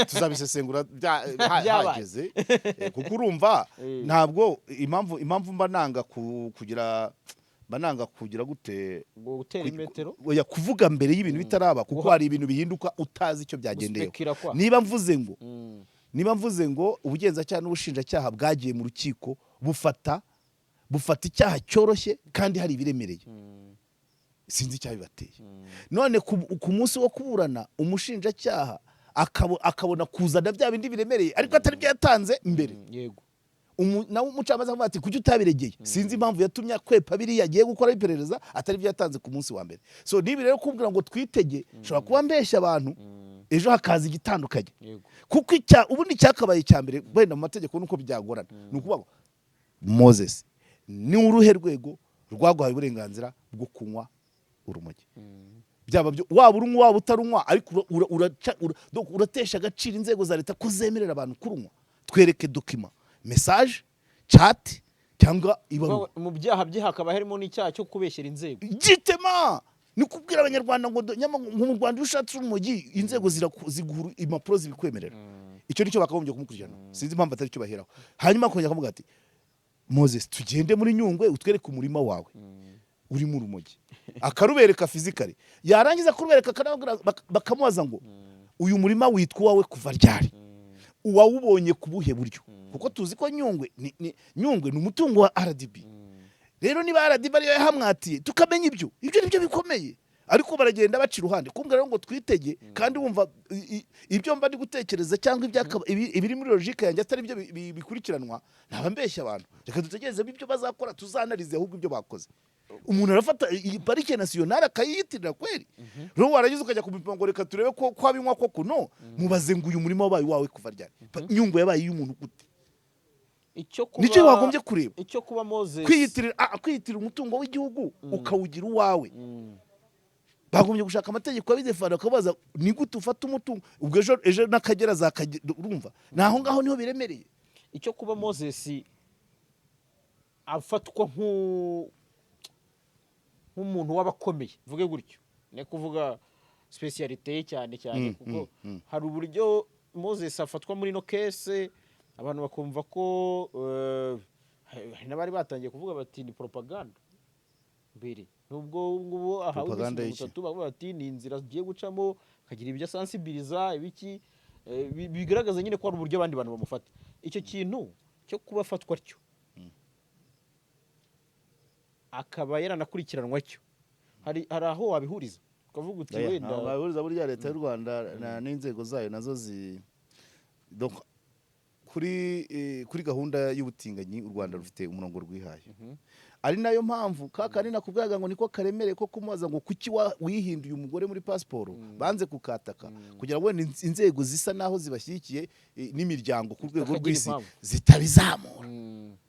tuzabisesengura Byabaye. hageze. Kuko urumva ntabwo impamvu mba nanga kugira, mba nanga kugira gute? Ngo gutera imetero. Oya, kuvuga mbere y'ibintu bitaraba, kuko hari ibintu bihinduka utazi icyo byagendeyeho. Guspekira kwa. Niba mvuze ngo ubugenzacyaha n'ubushinjacyaha bwagiye mu rukiko bufata icyaha cyoroshye kandi hari ibiremereye, sinzi icyabibateye. None ku munsi wo kuburana umushinjacyaha akabona kuzana bya bindi biremereye, ariko atari byo yatanze mbere. Nawe umucamanza akavuga ati kuki utabiregeye? Sinzi impamvu yatumye akwepa biriya agiye gukora iperereza atari byo yatanze ku munsi wa mbere. So niba rero kumbwira ngo twitege, nshobora kuba mbeshya abantu, ejo hakaza igitandukanye. Kuko ubundi cyakabaye icya mbere wenda mu mategeko nuko byagorana, ni ukuvuga ngo Moses, ni uruhe rwego rwaguhaye uburenganzira bwo kunywa urumogi? Byaba byo waba urunywa, waba utarunywa, ariko donc uratesha agaciro inzego za leta ko zemerera abantu kurunywa. Twereke document, message, chat cyangwa ibaruwa. Mu byaha bye hakaba harimo n'icyaha cyo kubeshyera inzego. Gitema ni kubwira abanyarwanda ngo ngo mu Rwanda iyo ushatse urumogi inzego ziguha impapuro zibikwemerera. Icyo nicyo bakagombye kumukurikirana, sinzi impamvu atari cyo baheraho. Hanyuma akongera akavuga ati Moses, tugende muri Nyungwe utwereke umurima wawe urimo urumogi, akarubereka physically. Yarangiza kurubereka bakamubaza ngo uyu murima witwa uwawe kuva ryari, uwawubonye ku buhe buryo? Kuko tuzi ko Nyungwe ni umutungo wa RDB. Rero niba RDB ariyo yahamwatiye, tukamenya ibyo nibyo bikomeye. Ariko baragenda baca iruhande. Kumbwira rero ngo twitege kandi wumva ibyo mba ndi gutekereza cyangwa ibiri muri logique yanjye atari byo bikurikiranwa, ntaba mbeshya abantu. Reka dutegereze ibyo bazakora, tuzanarize ahubwo ibyo bakoze. Umuntu arafata iyi parike nationale akayiyitirira kweri, rero warangiza ukajya kumupima ngo reka turebe ko abinywa koko? No mubaze ngo uyu murima wabaye uwawe kuva ryari? Nyungwe yabaye iy'umuntu gute? Icyo kuba Nicyo wagombye kureba. Icyo kuba Moses Kwiyitirira umutungo w'igihugu ukawugira uwawe, bagombye gushaka amategeko abidefana, bakabaza ni gute ufata umutungo. Ubwo ejo n'Akagera zakagera, urumva ni aho ngaho niho biremereye. Icyo kuba Moses afatwa nk'umuntu w'abakomeye, mvuge gutyo, ni kuvuga spécialité ye cyane cyane, kuko hari uburyo Moses afatwa muri ino case abantu bakumva ko Hari n'abari batangiye kuvuga bati ni propaganda mbere, nubwo ubu ngubu ahawe iminsi Propaganda mirongo y'iki? itatu, bavuga bati ni inzira agiye gucamo, akagira ibyo asansibiliza, ibiki, bigaragaza nyine ko hari uburyo abandi bantu bamufata. Icyo kintu cyo kuba afatwa atyo, akaba yaranakurikiranwa cyo, hari aho wabihuriza ukavuga uti Oya, wenda ntabwo wabihuriza. Burya Leta y'u Rwanda n'inzego zayo nazo donc kuri gahunda y'ubutinganyi, u Rwanda rufite umurongo rwihaye, ari nayo mpamvu ka kandi nakubwiraga ngo niko karemereye ko kumubaza ngo kuki wihinduye umugore muri pasiporo, banze kukataka kugira ngo wenda inzego zisa naho zibashyigikiye, n'imiryango ku rwego Zitakagira rw'isi impamvu. zitabizamura.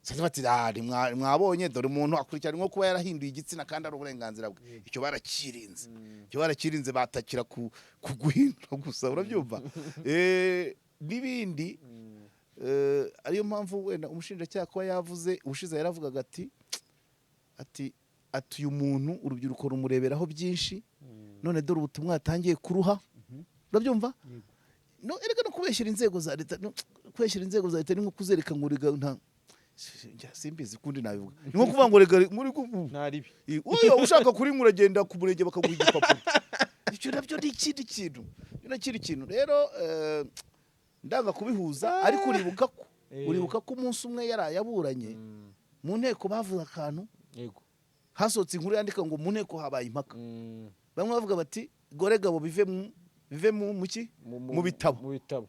Sasa bati: "Ah, mwabonye dore umuntu akurikiranwa kuba yarahinduye igitsina kandi ari uburenganzira bwe." Icyo barakirinze, icyo barakirinze, batakira ku guhindura gusa, urabyumva? N'ibindi, ariyo mpamvu wenda umushinjacyaha kuba yavuze ubushize, yaravugaga ati uyu muntu urubyiruko rumureberaho byinshi, none dore ubutumwa yatangiye kuruha, urabyumva? No erega no kubeshyira inzego za leta, no kubeshyira inzego za leta ni nko kuzereka ngo rega nta njya simbizi kundi nabivuga, ni nko kuvuga ngo rega muri Nta ribi. Oya, ushaka kuri uragenda ku murenge bakaguha igipapuro. Icyo nabyo ni ikindi kintu, icyo ni ikindi kintu. Rero ndanga kubihuza, ariko uribuka ko umunsi umwe yaraye aburanye mu nteko, bavuze akantu, hasohotse inkuru yandika ngo mu nteko habaye impaka, bamwe bavuga bati gore gabo bive mu muki mu bitabo, Mu bitabo.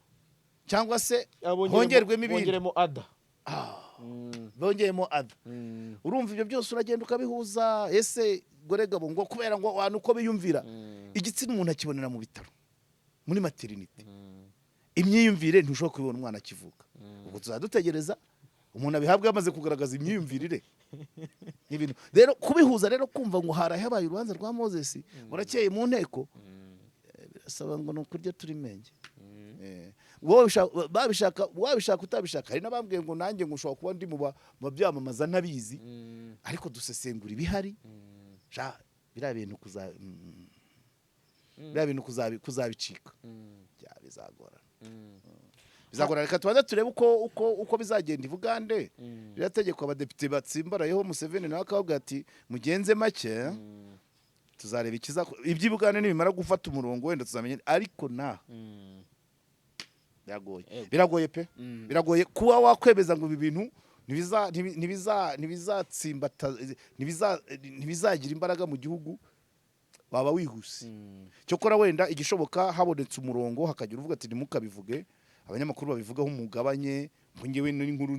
cyangwa se Ah, hongerwemo ibindi. Bongeremo ada. Bongeyemo ada. Urumva ibyo byose uragenda ukabihuza. Ese gore gabo ngo kubera ngo abantu uko biyumvira igitsina, umuntu akibonera mu bitaro muri maternité, imyiyumvire ntushobora kubibona umwana akivuka. Ubwo tuzajya dutegereza umuntu abihabwe yamaze kugaragaza imyiyumvirire. Ibintu rero kubihuza, rero kumva ngo haraye habaye urubanza rwa Moses burakeye mu nteko, birasaba ngo ni ukurya turi menge. Wowe babishaka, wabishaka utabishaka. Hari n'abambwiye ngo nanjye ngo ushobora kuba ndi mu babyamamaza ntabizi, ariko dusesengura ibihari. Sha, biriya bintu kuzabicika bizagorana, bizagorana. Reka tubanze turebe uko bizagenda i Bugande. Ririya tegeko abadepite batsimbarayeho, Museveni nawe akavuga ati mugenze make, tuzareba ikiza iby'i Bugande nibimara gufata umurongo, wenda tuzamenya. Ariko na biragoye. Biragoye pe, biragoye kuba wakwemeza ngo ibi bintu ntibizatsimbata, ntibizagira imbaraga mu gihugu, waba wihuse. Cyokora wenda igishoboka, habonetse umurongo, hakagira uvuga ati ntimukabivuge, abanyamakuru babivugaho umugabanye, ngo ngewe n'inkuru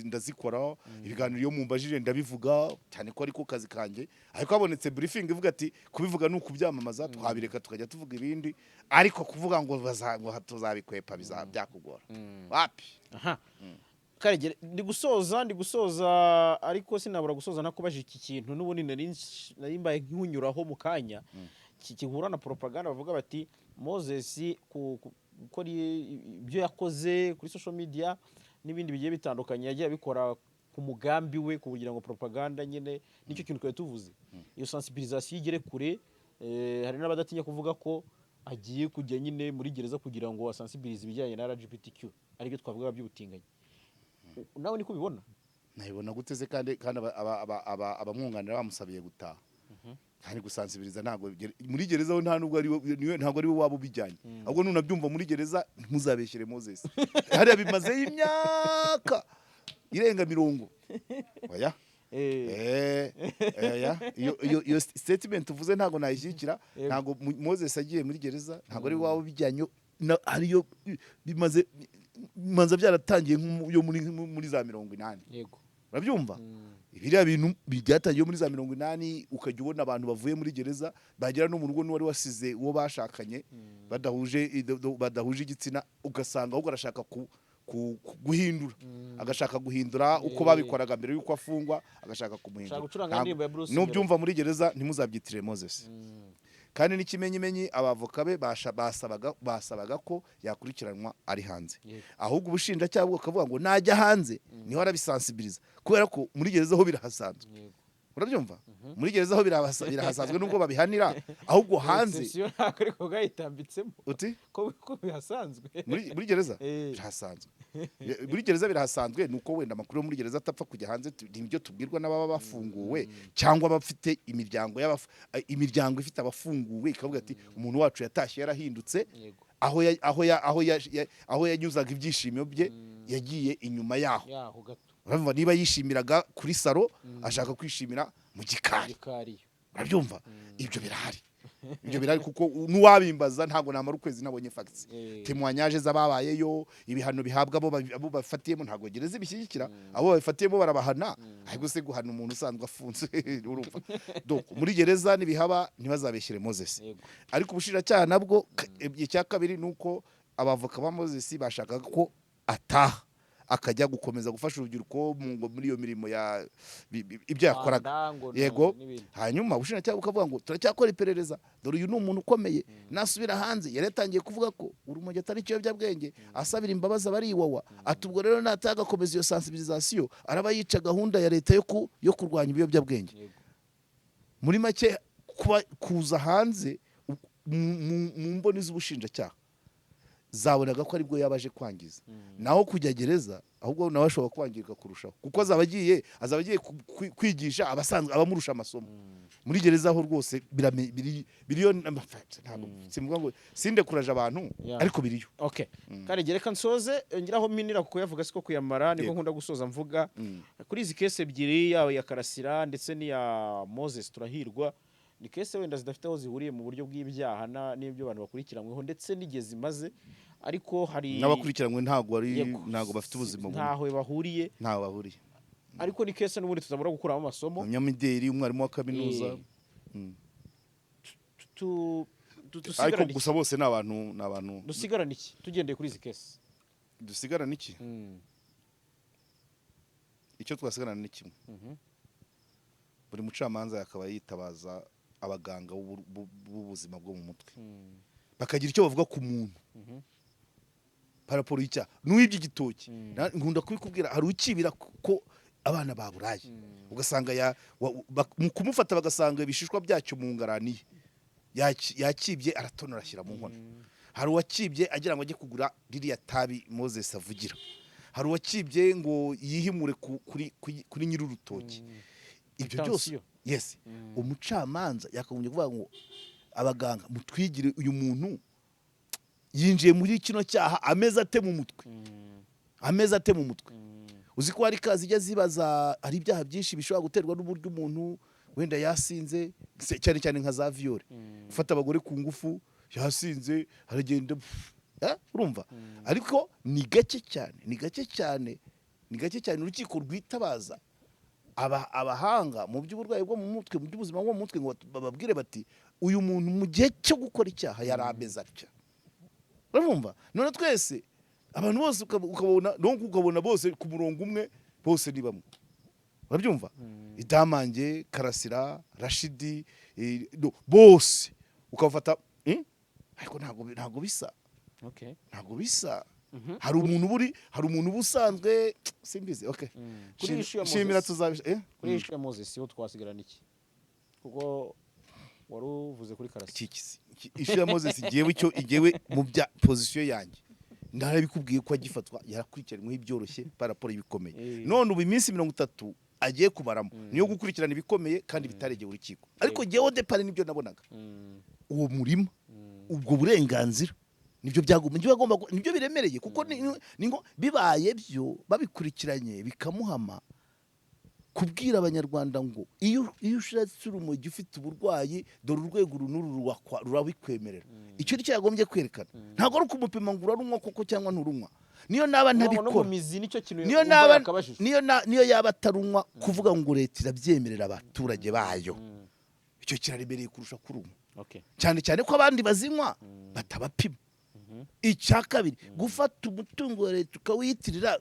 ndazikora, ibiganiro iyo mumbajije ndabivuga, cyane ko ariko kazi kanjye. Ariko habonetse briefing ivuga ati kubivuga ni ukubyamamaza, twabireka tukajya tuvuga ibindi. Ariko kuvuga ngo ngo tuzabikwepa byakugora, wapi. Aha Karegere, ndi gusoza, ariko sinabura gusoza nakubajije iki kintu n'ubundi nari mbaye nkunyuraho mu kanya, gihura na propaganda. Bavuga bati Moses gukora ibyo yakoze kuri social media n'ibindi bigiye bitandukanye, yagiye abikora ku mugambi we kugira ngo propaganda nyine, nicyo kintu twari tuvuze, iyo sensibilisation igere kure. Hari n'abadatinya kuvuga ko agiye kujya nyine muri gereza kugira ngo asensibilize ibijyanye na LGBTQ, aribyo twavuga by'ubutinganyi. Nawe niko ubibona? Nabibona gute se kandi abamwunganira bamusabiye gutaha? Kandi gusansibiriza ntabwo muri gereza ho nta nubwo ari ntabwo ari we waba ubijyanye. Ahubwo nunabyumva muri gereza, ntuzabeshyire Moses, hariya bimazeyo imyaka irenga 40. Oya. Oya, iyo statement uvuze ntabwo nayishyigikira. Ntabwo Moses agiye muri gereza, ntabwo ari we waba ubijyanye, ariyo bimaze bimanza byaratangiye yo muri za 80. Urabyumva? Biriya bintu byatangiye muri za 80, ukajya ubona abantu bavuye muri gereza bagera no mu rugo n'uwari wasize uwo bashakanye badahuje igitsina, ugasanga ahubwo arashaka guhindura, agashaka guhindura uko babikoraga mbere y'uko afungwa, agashaka kumuhindura. Ashaka gucuranga indirimbo ya Bruce Melody. Nubyumva muri gereza, ntimuzabyitirire Moses. Kandi n'ikimenyimenyi, abavoka be basabaga ko yakurikiranwa ari hanze. Ahubwo ubushinjacyaha bwo bukavuga ngo najya hanze niho arabisansibiliza, kubera ko muri gereza ho birahasanzwe. Urabyumva? Muri gereza ho birahasanzwe, nubwo babihanira, ahubwo hanze Exception ntabwo ariko bwayitambitsemo. Uti ko bihasanzwe. Muri gereza birahasanzwe. Muri gereza birahasanzwe. Ni uko wenda amakuru yo muri gereza atapfa kujya hanze, nibyo tubwirwa n'ababa bafunguwe cyangwa abafite imiryango imiryango ifite abafunguwe, ikavuga ati: "Umuntu wacu yatashye yarahindutse." Aho ya- aho ya- aho ya- ya- aho yanyuzaga ibyishimo bye, yagiye inyuma yaho. Yaho gato. Urumva, niba yishimiraga kuri salon, ashaka kwishimira mu gikari. Gikari. Urabyumva, ibyo birahari, ibyo birahari, kuko n'uwabimbaza ntabwo namara ukwezi nabonye facts, témoignages z'ababayeyo, ibihano bihabwa abo bafatiyemo. Ntabwo gereza ibishyigikira, abo babifatiyemo barabahana, ariko se guhana umuntu usanzwe afunze? Urumva, donc muri gereza nibihaba ntibazabeshyire Moses. Ariko ubushinjacyaha nabwo, icya kabiri ni uko abavoka ba Moses bashakaga ko ataha akajya gukomeza gufasha urubyiruko muri iyo mirimo ya ibyo yakoraga. Rwanda, ngo n'ibindi. Hanyuma ubushinjacyaha bukavuga ngo turacyakora iperereza, dore uyu ni umuntu ukomeye, nasubira hanze yari yatangiye kuvuga ko urumogi atari ikiyobyabwenge, asabira imbabazi abari Iwawa, ati ubwo rero nataha agakomeza iyo sensibilisation araba yica gahunda ya leta yo kurwanya ibiyobyabwenge. Muri make, kuba kuza hanze mu mboni z'ubushinjacyaha zabonaga ko aribwo yaba aje kwangiza, naho kujya gereza ahubwo nawe ashobora kwangirika kurushaho, kuko azaba agiye kwigisha abasanzwe abamurusha amasomo muri gereza. Aho rwose biriyo ntabwo simvuga ngo sindekuraje abantu, ariko biriyo. Okay, kandi reka nsoze ngiraho minira kuyavuga siko kuyamara, niko nkunda gusoza mvuga kuri izi case ebyiri, yaba iya Karasira ndetse n'iya Moses Turahirwa. Ni case wenda zidafite aho zihuriye mu buryo bw'ibyaha n'ibyo abantu bakurikiranyweho ndetse n'igihe zimaze, ariko hari N'abakurikiranywe ntabwo ari Yego. ntabwo bafite ubuzima bumwe. Ntaho bahuriye. Ntaho bahuriye. Ariko ni case n'ubundi tutabura gukuramo amasomo. Umunyamideli, umwarimu wa kaminuza. Ariko Dusigarane iki? Gusa bose ni abantu. Dusigarane iki tugendeye kuri izi case? Dusigarane iki? Icyo twasigarana ni kimwe: buri mucamanza yakaba yitabaza abaganga b'ubuzima bwo mu mutwe, bakagira icyo bavuga ku muntu par rapport y'icyaha n'uwibye igitoki. Nkunda kubikubwira, hari ukibira ko abana baburaye, ugasanga mu kumufata bagasanga ibishishwa byacyo mu ngarani ye. Yakibye aratonora ashyira mu nkono. Hari uwakibye agira ngo ajye kugura ririya tabi Moses avugira. Hari uwakibye ngo yihimure kuri nyir'urutoki. Ibyo byose, Attention. yes, umucamanza yakagombye kuvuga ngo: "Abaganga mutwigire uyu muntu yinjiye muri kino cyaha ameze ate mu mutwe, ameze ate mu mutwe?" Uzi ko hari kazi ijya zibaza, hari ibyaha byinshi bishobora guterwa n'uburyo umuntu wenda yasinze, cyane cyane nka za viol, gufata abagore ku ngufu yasinze, aragenda pff, urumva. Ariko ni gake cyane, ni gake cyane, ni gake cyane urukiko rwitabaza abahanga mu by'uburwayi bwo mu mutwe, mu by'ubuzima bwo mu mutwe, ngo bababwire bati: "Uyu muntu mu gihe cyo gukora icyaha yari ameze atya." Urumva, none twese abantu bose ukabona, donc ukabona bose ku murongo umwe, bose ni bamwe. Urabyumva, Idamange, Karasira, Rashidi, no, bose ukabafata, eh? Ariko ntabwo bisa. Ntabwo bisa. Hari umuntu uba usanzwe, simbizi, okay. Kuri iyi issue ya Shimira Moses. tuzabisha, eh. Kuri iyi issue ya Moses ho twasigarana iki? Kuko wari uvuze kuri Karasira. Issue ya Moses, igiyewe icyo igiyewe mu bya position yanjye narabikubwiye ko agifatwa yarakurikiranyweho ibyoroshye par rapport y'ibikomeye. None ubu iminsi 30 agiye kubaramo niyo gukurikirana ibikomeye kandi bitaregeye urukiko, ariko jyewe départ nibyo nabonaga. Uwo murima, ubwo burenganzira nibyo byagomba, nibyo bagomba nibyo biremereye, kuko ni ngo bibaye byo babikurikiranye bikamuhama, kubwira Abanyarwanda ngo iyo ushatse urumogi ufite uburwayi, dore urwego uru n'uru rurabikwemerera, icyo nicyo yagombye kwerekana. Ntabwo ari ukumupima ngo urarunywa koko cyangwa nturunywa. Niyo naba No mu ntabikora, mizi nicyo kintu niyo wumva naba yakabajije. niyo yaba atarunywa, kuvuga ngo leta irabyemerera abaturage bayo, icyo kiraremereye kurusha kurunywa, cyane cyane ko abandi bazinywa batabapima. Icya kabiri, gufata umutungo wa leta ukawiyitirira,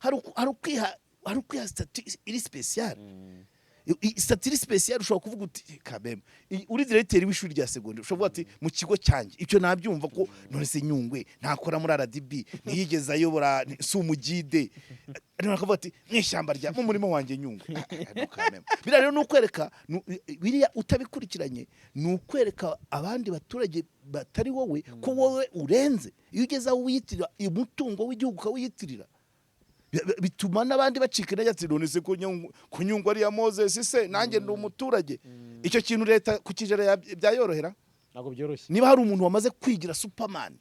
hari ukwiha statut iri spéciale. Statut spécial, ushobora kuvuga uti kabeme uri directeur w'ishuri rya secondaire, ushobora kuvuga ati mu kigo cyanjye, icyo nabyumva ko none se Nyungwe ntakora muri RDB, ntiyigeze ayobora, si umugide, none akavuga ati mu ishyamba rya mu murima wanjye Nyungwe. Ah, no, kameme. Biriya rero ni ukwereka biriya utabikurikiranye ni ukwereka abandi baturage batari wowe ko wowe urenze. Iyo ugeze aho wiyitirira umutungo w'igihugu, ukawiyitirira, bituma n'abandi bacika intege, ati none se ko Nyungwe ari iya Moses se, nanjye ndi umuturage? Icyo kintu leta kukijera byayorohera? Ntabwo byoroshye. Niba hari umuntu wamaze kwigira superman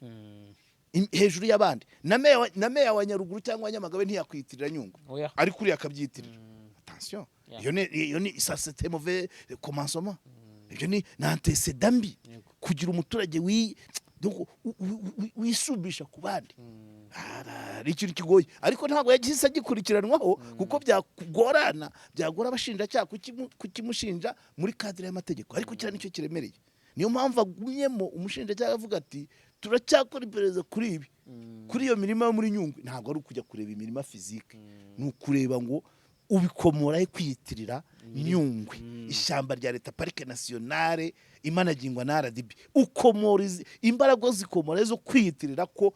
hejuru y'abandi, na meya wa Nyaruguru cyangwa wa Nyamagabe ntiyakwiyitirira Nyungwe. Oya. Ariko uriya akabyitirira, attention. Iyo ni ça, c'était mauvais commencement. Ibyo ni antécédent mbi. Kugira umuturage wi donc wisubisha ku bandi. Ah, ni ikintu kigoye, ariko ntabwo yagihise agikurikiranwaho kuko byagorana, byagora abashinjacyaha kukimushinja muri cadre y'amategeko. Ariko kiriya nicyo kiremereye, niyo mpamvu agumyemo. Umushinjacyaha avuga ati turacyakora iperereza kuri ibi, kuri iyo mirima yo muri Nyungwe. Ntabwo ari ukujya kureba imirima physique, ni ukureba ngo ubikomora he kwiyitirira Nyungwe, ishyamba rya leta, parc national imanagingwa na RDB. Ukomora imbaraga zikomora zo kwiyitirira ko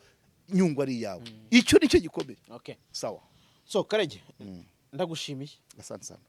Nyungwe ari iyawe? Icyo nicyo gikomeye. Okay. Sawa. So Karege, ndagushimiye. Asante sana.